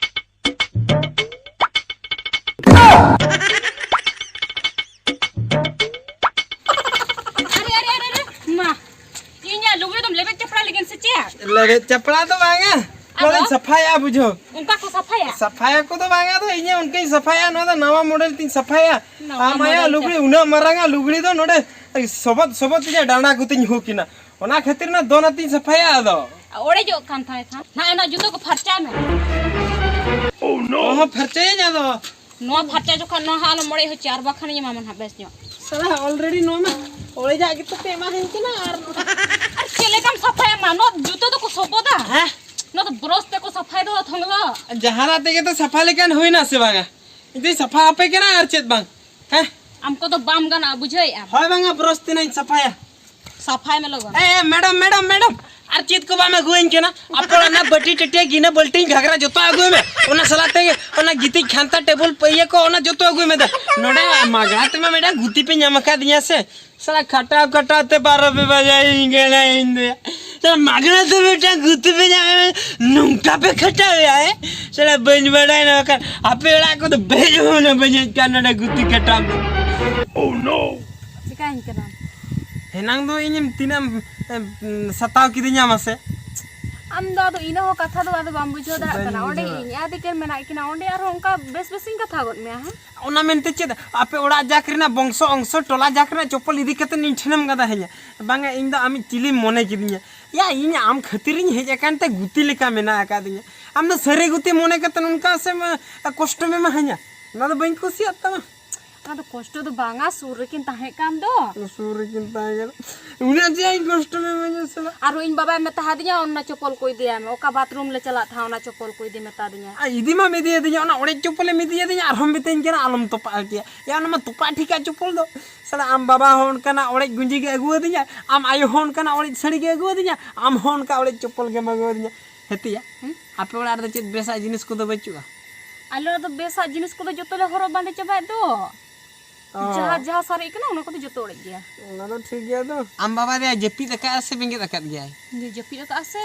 ᱟᱨᱮ, ᱟᱨᱮ, ᱟᱨᱮ, ᱟᱨᱮ, ᱢᱟ, ᱤᱧᱟᱹᱜ ᱞᱩᱜᱽᱲᱤ ᱫᱚᱢ ᱞᱮᱵᱮᱫ ᱪᱟᱯᱲᱟ ᱞᱮᱠᱤᱱ ᱥᱮ ᱪᱮᱫ? ᱞᱮᱵᱮᱫ ᱪᱟᱯᱲᱟ ᱫᱚ ᱵᱟᱝᱟ, ᱟᱫᱚ? ᱱᱚᱣᱟ ᱫᱚᱧ ᱥᱟᱯᱷᱟᱭᱟ, ᱵᱩᱡᱷᱟᱹᱣ᱾ ᱚᱱᱠᱟ ᱠᱚ ᱥᱟᱯᱷᱟᱭᱟ? ᱥᱟᱯᱷᱟᱭᱟ ᱠᱚ ᱫᱚ ᱵᱟᱝᱟ, ᱟᱫᱚ ᱤᱧᱟᱹᱜ ᱚᱱᱠᱟᱧ ᱥᱟᱯᱷᱟᱭᱟ, ᱱᱚᱣᱟ ᱫᱚ ᱱᱟᱣᱟ ᱢᱚᱰᱮᱞ ᱛᱤᱧ ᱥᱟᱯᱷᱟᱭᱟ᱾ ᱱᱟᱣᱟ ᱟᱢ ᱟᱭᱟᱜ ᱢᱚᱰᱮᱞ ᱞᱩᱜᱽᱲᱤ ᱛᱮ᱾ ᱩᱱᱟᱹᱜ ᱢᱟᱨᱟᱝᱟ ᱞᱩᱜᱽᱲᱤ ᱫᱚ ᱱᱚᱰᱮ ᱥᱚᱵᱚᱫ ᱥᱚᱵᱚᱫ ᱛᱤᱧᱟᱹ ᱰᱟᱸᱰᱟ ᱠᱚᱛᱤᱧ ᱦᱩᱠ ᱮᱱᱟ, ᱚᱱᱟ ᱠᱷᱟᱹᱛᱤᱨ ᱚᱱᱟ ᱫᱚᱱ ᱟᱛᱤᱧ ᱥᱟᱯᱷᱟᱭᱟ᱾ ᱟᱫᱚ ᱚᱲᱮᱡᱚᱜ ᱠᱟᱱ ᱛᱟᱦᱮᱸ ᱠᱷᱟᱱ ᱱᱟᱦᱟᱜ ᱚᱱᱟ ᱡᱩᱛᱟᱹ ᱠᱚ ᱯᱷᱟᱨᱪᱟᱭ ᱢᱮ᱾ ᱚ ᱦᱚᱸ, ᱯᱷᱟᱨᱪᱟᱭᱟᱹᱧ ᱟᱫᱚ᱾ ᱱᱚᱣᱟ ᱯᱷᱟᱨᱪᱟ ᱡᱚᱠᱷᱚᱱ ᱱᱚᱣᱟ ᱦᱟᱸᱜ ᱟᱞᱚᱢ ᱚᱲᱮᱡ ᱦᱚᱪᱚᱭᱟ, ᱟᱨ ᱵᱟᱠᱷᱟᱱᱤᱧ ᱮᱢᱟᱢᱟ ᱱᱟᱦᱟᱜ ᱵᱮᱥ ᱧᱚᱜ᱾ ᱥᱟᱞᱟ, already ᱱᱚᱣᱟ ᱢᱟ ᱚᱲᱮᱡᱟᱜ ᱜᱮᱛᱚ ᱯᱮ ᱮᱢᱟᱫᱤᱧ ᱠᱟᱱᱟ᱾ ᱟᱨ ᱟᱨ ᱪᱮᱫ ᱞᱮᱠᱟᱢ ᱥᱟᱯᱷᱟᱭᱟ ᱢᱟ? ᱱᱚᱣᱟ ᱡᱩᱛᱟᱹ ᱫᱚᱠᱚ ᱥᱚᱵᱚᱫᱟ᱾ ᱦᱮᱸ? ᱱᱚᱣᱟ ᱫᱚ ᱵᱨᱚᱥ ᱛᱮᱠᱚ ᱥᱟᱯᱷᱟᱭ ᱫᱚ ᱛᱷᱚᱝᱞᱚ᱾ ᱡᱟᱦᱟᱱᱟᱜ ᱛᱮᱜᱮ ᱛᱚ ᱥᱟᱯᱷᱟ ᱞᱮᱠᱟᱱ ᱦᱩᱭᱱᱟ ᱥᱮ ᱵᱟᱝᱟ? ᱤᱧ ᱫᱚᱧ ᱥᱟᱯᱷᱟ ᱟᱯᱮ ᱠᱟᱱᱟ, ᱟᱨ ᱪᱮᱫ ᱵᱟᱝ? ᱦᱮᱸ? ᱟᱢ ᱠᱚᱫᱚ ᱵᱟᱢ ᱜᱟᱱᱚᱜᱼᱟ, ᱵᱩᱡᱷᱟᱹᱣᱮᱫᱼᱟᱢ? ᱦᱳᱭ ᱵᱟᱝᱟ, ᱵᱨᱚᱥ ᱛᱮᱱᱟᱜ ᱤᱧ ᱥᱟᱯᱷᱟᱭᱟ᱾ ᱥᱟᱯᱷᱟᱭ ᱢᱮ ᱞᱚᱜᱚᱱ᱾ ᱮ, ᱮ, ᱢᱮᱰᱟᱢ, ᱢᱮᱰᱟᱢ, ᱢᱮᱰᱟᱢ, ᱟᱨ ᱪᱮᱫ ᱠᱚ ᱵᱟᱢ ᱟᱹᱜᱩᱣᱟᱹᱧ ᱠᱟᱱᱟ? ᱟᱯᱮ ᱚᱲᱟᱜ ᱨᱮᱱᱟᱜ ᱵᱟᱹᱴᱤ, ᱴᱟᱹᱴᱤᱭᱟᱹ, ᱜᱤᱱᱟᱹ, ᱵᱟᱹᱞᱴᱤᱱ, ᱜᱷᱟᱜᱽᱨᱟ ᱡᱚᱛᱚ ᱟᱹᱜᱩᱭ ᱢᱮ᱾ ᱚᱱᱟ ᱥᱟᱞᱟᱜ ᱛᱮ ᱚᱱᱟ ᱜᱤᱛᱤᱡ ᱠᱷᱟᱱᱛᱟ, ᱴᱮᱵᱩᱞ, ᱤᱭᱟᱹ ᱠᱚ, ᱚᱱᱟ ᱡᱚᱛᱚ ᱟᱹᱜᱩᱭ ᱢᱮ ᱫᱟ᱾ ᱱᱚᱰᱮ ᱢᱟᱜᱽᱱᱟ ᱛᱮᱢᱟ ᱢᱮᱰᱟᱢ ᱜᱩᱛᱤ ᱯᱮ ᱧᱟᱢ ᱟᱠᱟᱫᱤᱧᱟ ᱥᱮ᱾ ᱥᱟᱞᱟ ᱠᱷᱟᱴᱟᱣ ᱠᱷᱟᱴᱟᱣ ᱛᱮ ᱵᱟᱨᱚ ᱯᱮ ᱵᱟᱡᱟᱭᱤᱧ ᱠᱟᱱᱟ ᱤᱧ ᱫᱚ᱾ ᱥᱟᱞᱟ ᱢᱟᱜᱽᱱᱟ ᱛᱮ ᱢᱤᱫᱴᱟᱝ ᱜᱩᱛᱤ ᱯᱮ ᱧᱟᱢ, ᱱᱚᱝᱠᱟ ᱯᱮ ᱠᱷᱟᱴᱟᱣ ᱮᱭᱟ, ᱦᱮᱸ? ᱥᱟᱞᱟ ᱵᱟᱹᱧ ᱵᱟᱰᱟᱭ ᱱᱚᱣᱟ ᱠᱟᱱ᱾ ᱟᱯᱮ ᱚᱲᱟᱜ ᱠᱚᱫᱚ ᱵᱟᱹᱧ ᱦᱚᱸ ᱵᱟᱹᱧ ᱦᱮᱡ ᱠᱟᱱ ᱱᱚᱰᱮ ᱜᱩᱛᱤ ᱠᱷᱟᱴᱟᱣ ᱫᱚ᱾ ᱪᱤᱠᱟᱹᱧ ᱠᱟᱱᱟᱢ? ᱦᱮᱱᱟᱝ ᱫᱚ ᱤᱧᱮᱢ ᱛᱤᱱᱟᱹᱜ ᱮᱢ, ᱮᱢ, ᱥᱟᱛᱟᱣ ᱠᱤᱫᱤᱧᱟ ᱢᱟᱥᱮ? ᱟᱢ ᱫᱚ ᱟᱫᱚ ᱤᱱᱟᱹ ᱦᱚᱸ ᱠᱟᱛᱷᱟ ᱫᱚ ᱟᱫᱚ ᱵᱟᱢ ᱵᱩᱡᱷᱟᱹᱣ ᱫᱟᱲᱮᱭᱟᱜ ᱵᱟᱹᱧ ᱠᱟᱱᱟ᱾ ᱚᱸᱰᱮ ᱵᱩᱡᱷᱟᱹᱣ᱾ ᱤᱧ ᱟᱨ ᱫᱤᱠᱮᱱ ᱢᱮᱱᱟᱜ ᱠᱤᱱᱟ, ᱚᱸᱰᱮ ᱟᱨᱦᱚᱸ ᱚᱱᱠᱟ ᱵᱮᱥ ᱵᱮᱥᱤᱧ ᱠᱟᱛᱷᱟ ᱜᱚᱫ ᱢᱮᱭᱟ, ᱦᱮᱸ? ᱚᱱᱟ ᱢᱮᱱᱛᱮ ᱪᱮᱫ ᱟᱯᱮ ᱚᱲᱟᱜ ᱡᱟᱠ ᱨᱮᱱᱟᱜ ᱵᱚᱝᱥᱚ ᱚᱝᱥᱚ ᱴᱚᱞᱟ ᱡᱟᱠ ᱨᱮᱱᱟᱜ ᱪᱚᱯᱚᱞ ᱤᱫᱤ ᱠᱟᱛᱮ ᱤᱧ ᱴᱷᱮᱱᱮᱢ ᱜᱟᱫᱟ ᱦᱮᱧᱟ? ᱵᱟᱝᱟ, ᱤᱧ ᱫᱚ ᱟᱢᱤᱡ ᱪᱤᱞᱤᱢ ᱢᱚᱱᱮ ᱠᱤᱫᱤᱧᱟ? ᱭᱟ, ᱤᱧ ᱟᱢ ᱠᱷᱟᱹᱛᱤᱨᱤᱧ ᱦᱮᱡ ᱟᱠᱟᱱ ᱛᱮ ᱜᱩᱛᱤ ᱞᱮᱠᱟ ᱢᱮᱱᱟᱜ ᱟᱠᱟᱫᱤᱧᱟ᱾ ᱟᱢ ᱫᱚ ᱥᱟᱹᱨᱤ ᱜᱩᱛᱤ ᱢᱚᱱᱮ ᱠᱟᱛᱮ ᱱᱚᱝᱠᱟ ᱥᱮᱢ, ᱟ, ᱠᱚᱥᱴᱚᱢ ᱮᱢᱟᱦᱟᱧᱟ? ᱚᱱᱟ ᱫᱚ ᱵᱟᱹᱧ ᱠᱩᱥᱤᱭᱟᱜ ᱛᱟᱢᱟ᱾ ᱚᱱᱟ ᱫᱚ ᱠᱚᱥᱴᱚ ᱫᱚ ᱵᱟᱝᱟ, ᱥᱩᱨ ᱨᱮᱠᱤᱱ ᱛᱟᱦᱮᱸ ᱠᱟᱱ ᱫᱚ᱾ ᱥᱩᱨ ᱨᱮᱠᱤᱱ ᱛᱟᱦᱮᱸ ᱠᱟᱱᱟ᱾ ᱩᱱᱟᱹᱜ ᱡᱮ ᱤᱧ ᱠᱚᱥᱴᱚ ᱢᱮ ᱢᱟᱹᱧ ᱥᱟᱞᱟ᱾ ᱟᱨᱦᱚᱸ ᱤᱧ ᱵᱟᱵᱟᱭ ᱢᱮᱛᱟ ᱦᱟᱫᱤᱧᱟ, ᱚᱱᱟ ᱪᱚᱯᱚᱞ ᱠᱚ ᱤᱫᱤᱭᱟᱭ ᱢᱮ, ᱚᱠᱟ ᱵᱟᱛᱷᱨᱩᱢ ᱞᱮ ᱪᱟᱞᱟᱜ ᱛᱟᱦᱮᱸᱫ, ᱚᱱᱟ ᱪᱚᱯᱚᱞ ᱠᱚ ᱤᱫᱤ ᱢᱮᱛᱟ ᱫᱤᱧᱟᱭ᱾ ᱟᱨ ᱤᱫᱤ ᱢᱟᱢ ᱤᱫᱤᱭᱟᱫᱤᱧᱟ, ᱚᱱᱟ ᱚᱲᱮᱡ ᱪᱚᱯᱚᱞᱮᱢ ᱤᱫᱤᱭᱟᱫᱤᱧᱟ, ᱟᱨᱦᱚᱸᱢ ᱢᱤᱛᱟᱹᱧ ᱠᱟᱱᱟ ᱟᱞᱚᱢ ᱛᱚᱯᱟᱜ ᱦᱚᱪᱚᱭᱟ᱾ ᱭᱟ, ᱚᱱᱟ ᱢᱟ ᱛᱚᱯᱟᱜ ᱴᱷᱤᱠᱟᱜ ᱪᱚᱯᱚᱞ ᱫᱚ᱾ ᱥᱟᱞᱟ, ᱟᱢ ᱵᱟᱵᱟ ᱦᱚᱸ ᱚᱱᱠᱟᱱᱟᱜ ᱚᱲᱮᱡ ᱜᱩᱸᱡᱤ ᱜᱮ ᱟᱹᱜᱩᱣᱟᱫᱤᱧᱟ, ᱟᱢ ᱟᱭᱳ ᱦᱚᱸ ᱚᱱᱠᱟᱱᱟᱜ ᱚᱲᱮᱡ ᱥᱟᱹᱲᱤ ᱜᱮ ᱟᱹᱜᱩᱣᱟᱫᱤᱧᱟ, ᱟᱢ ᱦᱚᱸ ᱚᱱᱠᱟ ᱚᱲᱮᱡ ᱪᱚᱯᱚᱞ ᱜᱮᱢ ᱟᱹᱜᱩᱣᱟᱫᱤᱧᱟ᱾ ᱦᱮᱛᱤᱭᱟ, ᱦᱩᱸ? ᱟᱯᱮ ᱚᱲᱟᱜ ᱨᱮᱫᱚ ᱪᱮᱫ ᱵᱮᱥᱟᱜ ᱡᱤᱱᱤᱥ ᱠᱚᱫᱚ ᱵᱟᱹᱪᱩᱜᱼᱟ? ᱟᱞᱮ ᱚᱲᱟᱜ ᱫᱚ ᱵᱮᱥᱟᱜ ᱡᱤᱱᱤᱥ ᱠᱚᱫᱚ ᱡᱚᱛᱚ ᱞᱮ ᱦᱚᱨᱚᱜ ᱵᱟᱸᱫᱮ ᱪᱟᱵᱟᱭᱮᱫ ᱫᱚ᱾ ᱚ᱾ ᱡᱟᱦᱟᱸ, ᱡᱟᱦᱟᱸ ᱥᱟᱨᱮᱡ ᱠᱟᱱᱟ, ᱚᱱᱟ ᱠᱚᱫᱚ ᱡᱚᱛᱚ ᱚᱲᱮᱡ ᱜᱮᱭᱟ᱾ ᱚᱱᱟ ᱫᱚ ᱴᱷᱤᱠ ᱜᱮᱭᱟ ᱫᱚ᱾ ᱟᱢ ᱵᱟᱵᱟ ᱫᱚ ᱡᱟᱹᱯᱤᱫ ᱟᱠᱟᱫᱼᱟ ᱥᱮ ᱵᱮᱸᱜᱮᱫ ᱟᱠᱟᱫ ᱜᱮᱭᱟᱭ? ᱡᱟᱹᱯᱤᱫ ᱟᱠᱟᱫᱼᱟ ᱥᱮ᱾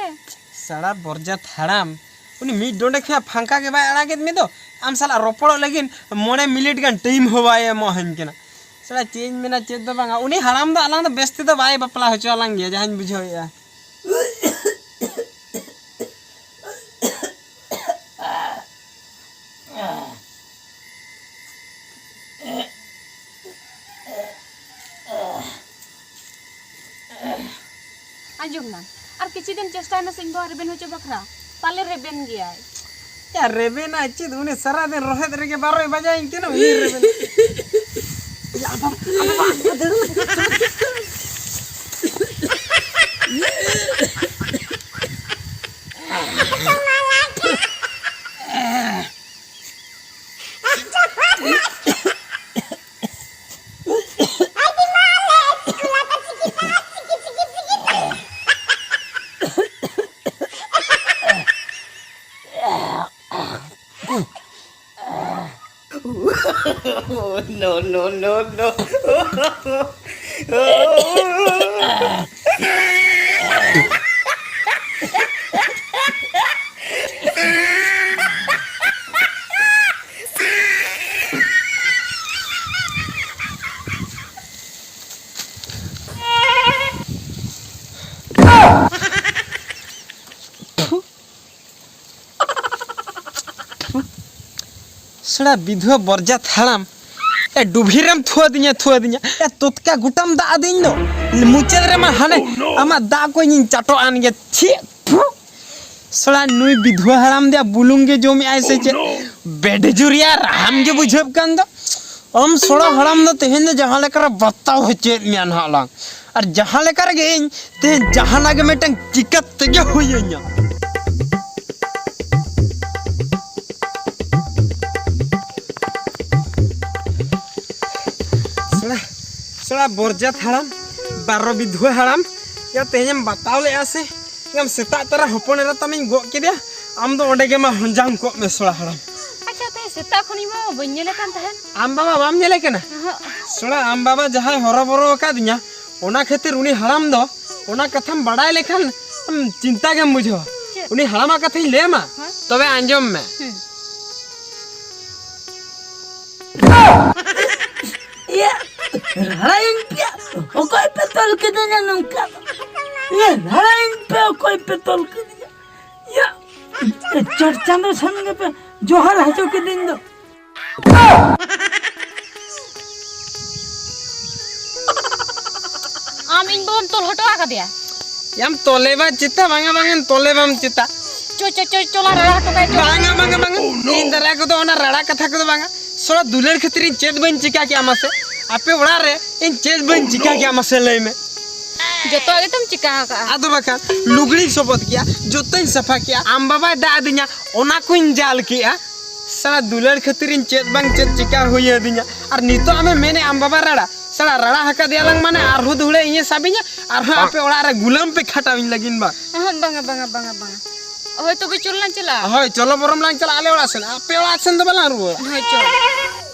ᱥᱟᱲᱟ ᱵᱚᱨᱡᱟᱛ ᱦᱟᱲᱟᱢ, ᱩᱱᱤ ᱢᱤᱫ ᱰᱚᱸᱰᱮ ᱠᱷᱚᱱᱟᱜ ᱯᱷᱟᱸᱠᱟ ᱜᱮ ᱵᱟᱭ ᱟᱲᱟᱜᱮᱫ ᱢᱮ ᱫᱚ᱾ ᱟᱢ ᱥᱟᱞᱟᱜ ᱨᱚᱯᱚᱲᱚᱜ ᱞᱟᱹᱜᱤᱫ ᱢᱚᱬᱮ ᱢᱤᱱᱤᱴ ᱜᱟᱱ ᱴᱟᱭᱤᱢ ᱦᱚᱸ ᱵᱟᱭ ᱮᱢᱚᱜ ᱟᱹᱧ ᱠᱟᱱᱟ᱾ ᱥᱟᱲᱟ ᱪᱮᱫ ᱤᱧ ᱢᱮᱱᱟ, ᱪᱮᱫ ᱫᱚ ᱵᱟᱝᱟ, ᱩᱱᱤ ᱦᱟᱲᱟᱢ ᱫᱚ ᱟᱞᱟᱝ ᱫᱚ ᱵᱮᱥ ᱛᱮᱫᱚ ᱵᱟᱭ ᱵᱟᱯᱞᱟ ᱦᱚᱪᱚ ᱟᱞᱟᱝ ᱜᱮᱭᱟ, ᱡᱟᱦᱟᱸᱧ ᱵᱩᱡᱷᱟᱹᱣᱮᱫᱼᱟ᱾ ᱟᱸᱡᱚᱢ ᱱᱟ, ᱟᱨ ᱠᱤᱪᱷᱩ ᱫᱤᱱ ᱪᱮᱥᱴᱟᱭ ᱢᱮᱥᱮ ᱤᱧ ᱵᱟᱵᱟ ᱨᱮᱵᱮᱱ ᱦᱚᱪᱚ ᱵᱟᱠᱷᱨᱟ, ᱯᱟᱞᱮ ᱨᱮᱵᱮᱱ ᱜᱮᱭᱟᱭ᱾ ᱭᱟ, ᱨᱮᱵᱮᱱᱟᱭ ᱪᱮᱫ? ᱩᱱᱤ ᱥᱟᱨᱟ ᱫᱤᱱ ᱨᱚᱦᱮᱫ ᱨᱮᱜᱮ ᱵᱟᱨᱚᱭ ᱵᱟᱡᱟᱣᱤᱧ ᱠᱟᱱᱟ, ᱩᱱᱤ ᱨᱮᱵᱮᱱ᱾ ᱭᱟ, ᱟᱵᱟ, ᱟᱵᱟ, ᱟᱵᱟ, ᱫᱟᱹᱲ ᱢᱮ᱾ No, no, no, no. ᱥᱮᱬᱟ ᱵᱤᱫᱷᱩᱣᱟᱹ ᱵᱚᱨᱡᱟᱛ ᱦᱟᱲᱟᱢ᱾ ᱮ, ᱰᱩᱵᱷᱤ ᱨᱮᱢ ᱛᱷᱩᱣᱟᱹᱫᱤᱧᱟ, ᱛᱷᱩᱣᱟᱹᱫᱤᱧᱟ᱾ ᱮ, ᱛᱚᱛᱠᱟ ᱜᱚᱴᱟᱢ ᱫᱟᱜ ᱟᱹᱫᱤᱧ ᱫᱚ᱾ ᱢᱩᱪᱟᱹᱫ ᱨᱮᱢᱟ ᱦᱟᱱᱮ ᱟᱢᱟᱜ ᱫᱟᱜ ᱠᱚᱧ ᱪᱟᱴᱚᱜ ᱟᱱ ᱜᱮ᱾ ᱪᱷᱤ, ᱯᱷᱩ᱾ ᱥᱮᱬᱟ ᱱᱩᱭ ᱵᱤᱫᱷᱩᱣᱟᱹ ᱦᱟᱲᱟᱢ ᱫᱚᱭᱟ ᱵᱩᱞᱩᱝ ᱜᱮ ᱡᱚᱢᱮᱜᱼᱟᱭ ᱥᱮ ᱪᱮᱫ? ᱵᱮᱰ ᱡᱩᱨᱤᱭᱟ ᱨᱟᱦᱟᱢ ᱜᱮ ᱵᱩᱡᱷᱟᱹᱜ ᱠᱟᱱ ᱫᱚ᱾ ᱟᱢ ᱥᱮᱬᱟ ᱦᱟᱲᱟᱢ ᱫᱚ ᱛᱮᱦᱮᱧ ᱫᱚ ᱡᱟᱦᱟᱸ ᱞᱮᱠᱟ ᱨᱮ ᱵᱟᱛᱟᱣ ᱦᱚᱪᱚᱭᱮᱫ ᱢᱮᱭᱟ ᱱᱟᱦᱟᱜ ᱞᱟᱝ᱾ ᱟᱨ ᱡᱟᱦᱟᱸ ᱞᱮᱠᱟ ᱨᱮᱜᱮ ᱤᱧ ᱛᱮᱦᱮᱧ ᱡᱟᱦᱟᱱᱟᱜ ᱜᱮ ᱢᱤᱫᱴᱟᱝ ᱪᱤᱠᱟᱹ ᱛᱮᱜᱮ ᱦᱩᱭᱟᱹᱧᱟ᱾ ᱥᱮᱬᱟ, ᱥᱮᱬᱟ ᱵᱚᱨᱡᱟᱛ ᱦᱟᱲᱟᱢ, ᱵᱟᱨᱚ ᱵᱤᱫᱷᱩᱣᱟᱹ ᱦᱟᱲᱟᱢ, ᱭᱟ ᱛᱮᱦᱮᱧᱮᱢ ᱵᱟᱛᱟᱣ ᱞᱮᱜᱼᱟ ᱥᱮ? ᱭᱟᱢ ᱥᱮᱛᱟᱜ ᱛᱚᱨᱟ ᱦᱚᱯᱚᱱ ᱮᱨᱟ ᱛᱟᱢᱤᱧ ᱜᱚᱜ ᱠᱮᱫᱮᱭᱟ, ᱟᱢ ᱫᱚ ᱚᱸᱰᱮ ᱜᱮ ᱢᱟ ᱦᱚᱸᱡᱟᱝ ᱠᱚᱜ ᱢᱮ ᱥᱮᱬᱟ ᱦᱟᱲᱟᱢ᱾ ᱟᱪᱪᱷᱟ, ᱛᱮᱦᱮᱧ ᱥᱮᱛᱟᱜ ᱠᱷᱚᱱ ᱤᱧ ᱢᱟ ᱵᱟᱹᱧ ᱧᱮᱞᱮ ᱠᱟᱱ ᱛᱟᱦᱮᱸᱫ᱾ ᱟᱢ ᱵᱟᱵᱟ ᱵᱟᱢ ᱧᱮᱞᱮ ᱠᱟᱱᱟ? ᱚᱦᱚᱸᱜ᱾ ᱥᱚᱲᱟ, ᱟᱢ ᱵᱟᱵᱟ ᱡᱟᱦᱟᱸᱭ ᱦᱚᱨᱚᱵᱚᱨᱚ ᱟᱠᱟᱫᱤᱧᱟ, ᱚᱱᱟ ᱠᱷᱟᱹᱛᱤᱨ ᱩᱱᱤ ᱦᱟᱲᱟᱢ ᱫᱚ ᱚᱱᱟ ᱠᱟᱛᱷᱟᱢ ᱵᱟᱲᱟᱭ ᱞᱮᱠᱷᱟᱱ ᱟᱢ ᱪᱤᱱᱛᱟ ᱜᱮᱢ ᱵᱩᱡᱷᱟᱹᱣᱟ᱾ ᱪᱮᱫ? ᱩᱱᱤ ᱦᱟᱲᱟᱢᱟᱜ ᱠᱟᱛᱷᱟᱧ ᱞᱟᱹᱭ ᱟᱢᱟ, ᱦᱮᱸ? ᱛᱚᱵᱮ ᱟᱸᱡᱚᱢ ᱢᱮ᱾ ᱦᱩᱸ᱾ ᱤᱭᱟᱹ, ᱨᱟᱲᱟᱭᱤᱧ ᱯᱮ, ᱚᱠᱚᱭ ᱯᱮ ᱛᱚᱞ ᱠᱤᱫᱤᱧᱟ ᱱᱚᱝᱠᱟ ᱫᱚ? ᱤᱭᱟᱹ, ᱨᱟᱲᱟᱭᱤᱧ ᱯᱮ, ᱚᱠᱚᱭ ᱯᱮ ᱛᱚᱞ ᱠᱤᱫᱤᱧᱟ? ᱤᱭᱟᱹ, ᱪᱚᱴ ᱪᱟᱸᱫᱚ ᱥᱮᱱ ᱜᱮᱯᱮ ᱡᱚᱦᱟᱨ ᱦᱚᱪᱚ ᱠᱤᱫᱤᱧ ᱫᱚ᱾ ᱟᱢ ᱤᱧ ᱵᱟᱵᱟᱢ ᱛᱚᱞ ᱦᱚᱴᱚ ᱟᱠᱟᱫᱮᱭᱟ? ᱭᱟᱢ ᱛᱚᱞᱮ ᱵᱟ ᱪᱮᱛᱟ? ᱵᱟᱝᱟ, ᱵᱟᱝᱟ, ᱛᱚᱞᱮ ᱵᱟᱢ ᱪᱮᱛᱟ? ᱪᱚ, ᱪᱚ, ᱪᱚ, ᱪᱚᱞᱟ ᱨᱟᱲᱟ ᱦᱚᱴᱚ ᱠᱟᱭ ᱪᱚ᱾ ᱵᱟᱝᱟ, ᱵᱟᱝᱟ, ᱵᱟᱝᱟ, ᱤᱧ ᱫᱟᱨᱟᱭ ᱠᱚᱫᱚ ᱚᱱᱟ ᱨᱟᱲᱟ ᱠᱟᱛᱷᱟ ᱠᱚᱫᱚ ᱵᱟᱝᱟ᱾ ᱥᱚᱲᱟ ᱫᱩᱞᱟᱹᱲ ᱠᱷᱟᱹᱛᱤᱨ ᱤᱧ ᱪᱮᱫ ᱵᱟᱹᱧ ᱪᱤᱠᱟ ᱠᱮᱜᱼᱟ ᱢᱟᱥᱮ? ᱟᱯᱮ ᱚᱲᱟᱜ ᱨᱮ ᱤᱧ ᱪᱮᱫ ᱵᱟᱹᱧ ᱪᱤᱠᱟ ᱠᱮᱜᱼᱟ ᱢᱟᱥᱮ ᱞᱟᱹᱭ ᱢᱮ? ᱡᱚᱛᱚᱣᱟᱜ ᱜᱮᱛᱚᱢ ᱪᱤᱠᱟ ᱟᱠᱟᱜᱼᱟ᱾ ᱟᱫᱚ ᱵᱟᱠᱷᱟᱱ ᱞᱩᱜᱽᱲᱤᱧ ᱥᱚᱵᱚᱫ ᱠᱮᱜᱼᱟ, ᱡᱚᱛᱚᱧ ᱥᱟᱯᱷᱟ ᱠᱮᱜᱼᱟ, ᱟᱢ ᱵᱟᱵᱟᱭ ᱫᱟᱜ ᱟᱹᱫᱤᱧᱟ, ᱚᱱᱟ ᱠᱚᱧ ᱡᱟᱞ ᱠᱮᱜᱼᱟ᱾ ᱥᱟᱞᱟ ᱫᱩᱞᱟᱹᱲ ᱠᱷᱟᱹᱛᱤᱨᱤᱧ ᱪᱮᱫ ᱵᱟᱝ ᱪᱮᱫ ᱪᱤᱠᱟ ᱦᱩᱭ ᱟᱹᱫᱤᱧᱟ᱾ ᱟᱨ ᱱᱤᱛᱚᱜ ᱟᱢᱮ ᱢᱮᱱᱮ ᱟᱢ ᱵᱟᱵᱟ ᱨᱟᱲᱟ, ᱥᱟᱞᱟ ᱨᱟᱲᱟ ᱦᱟᱠᱟᱫᱮᱭᱟ ᱞᱟᱝ ᱢᱟᱱᱮ ᱟᱨᱦᱚᱸ ᱫᱩᱦᱲᱟᱹ ᱤᱧᱮ ᱥᱟᱵᱤᱧᱟ, ᱟᱨᱦᱚᱸ ᱟᱯᱮ ᱚᱲᱟᱜ ᱨᱮ ᱜᱩᱞᱟᱹᱢ ᱯᱮ ᱠᱷᱟᱴᱟᱣᱤᱧ ᱞᱟᱹᱜᱤᱫ ᱵᱟ? ᱚᱦᱚᱸ, ᱵᱟᱝᱟ, ᱵᱟᱝᱟ, ᱵᱟᱝᱟ᱾ ᱦᱳᱭ, ᱛᱚᱵᱮ ᱪᱚᱞ ᱞᱟᱝ ᱪᱟᱞᱟᱜᱼᱟ᱾ ᱦᱳᱭ, ᱪᱚᱞᱚ ᱵᱚᱨᱚᱢ ᱞᱟᱝ ᱪᱟᱞᱟᱜᱼᱟ ᱟᱞᱮ ᱚᱲᱟᱜ ᱥᱮᱱ, ᱟᱯᱮ ᱚᱲᱟᱜ ᱥᱮᱱ ᱫᱚ ᱵᱟᱞᱟᱝ ᱨᱩᱣᱟᱹᱲᱟ᱾ ᱦᱳᱭ, ᱪᱚᱞ᱾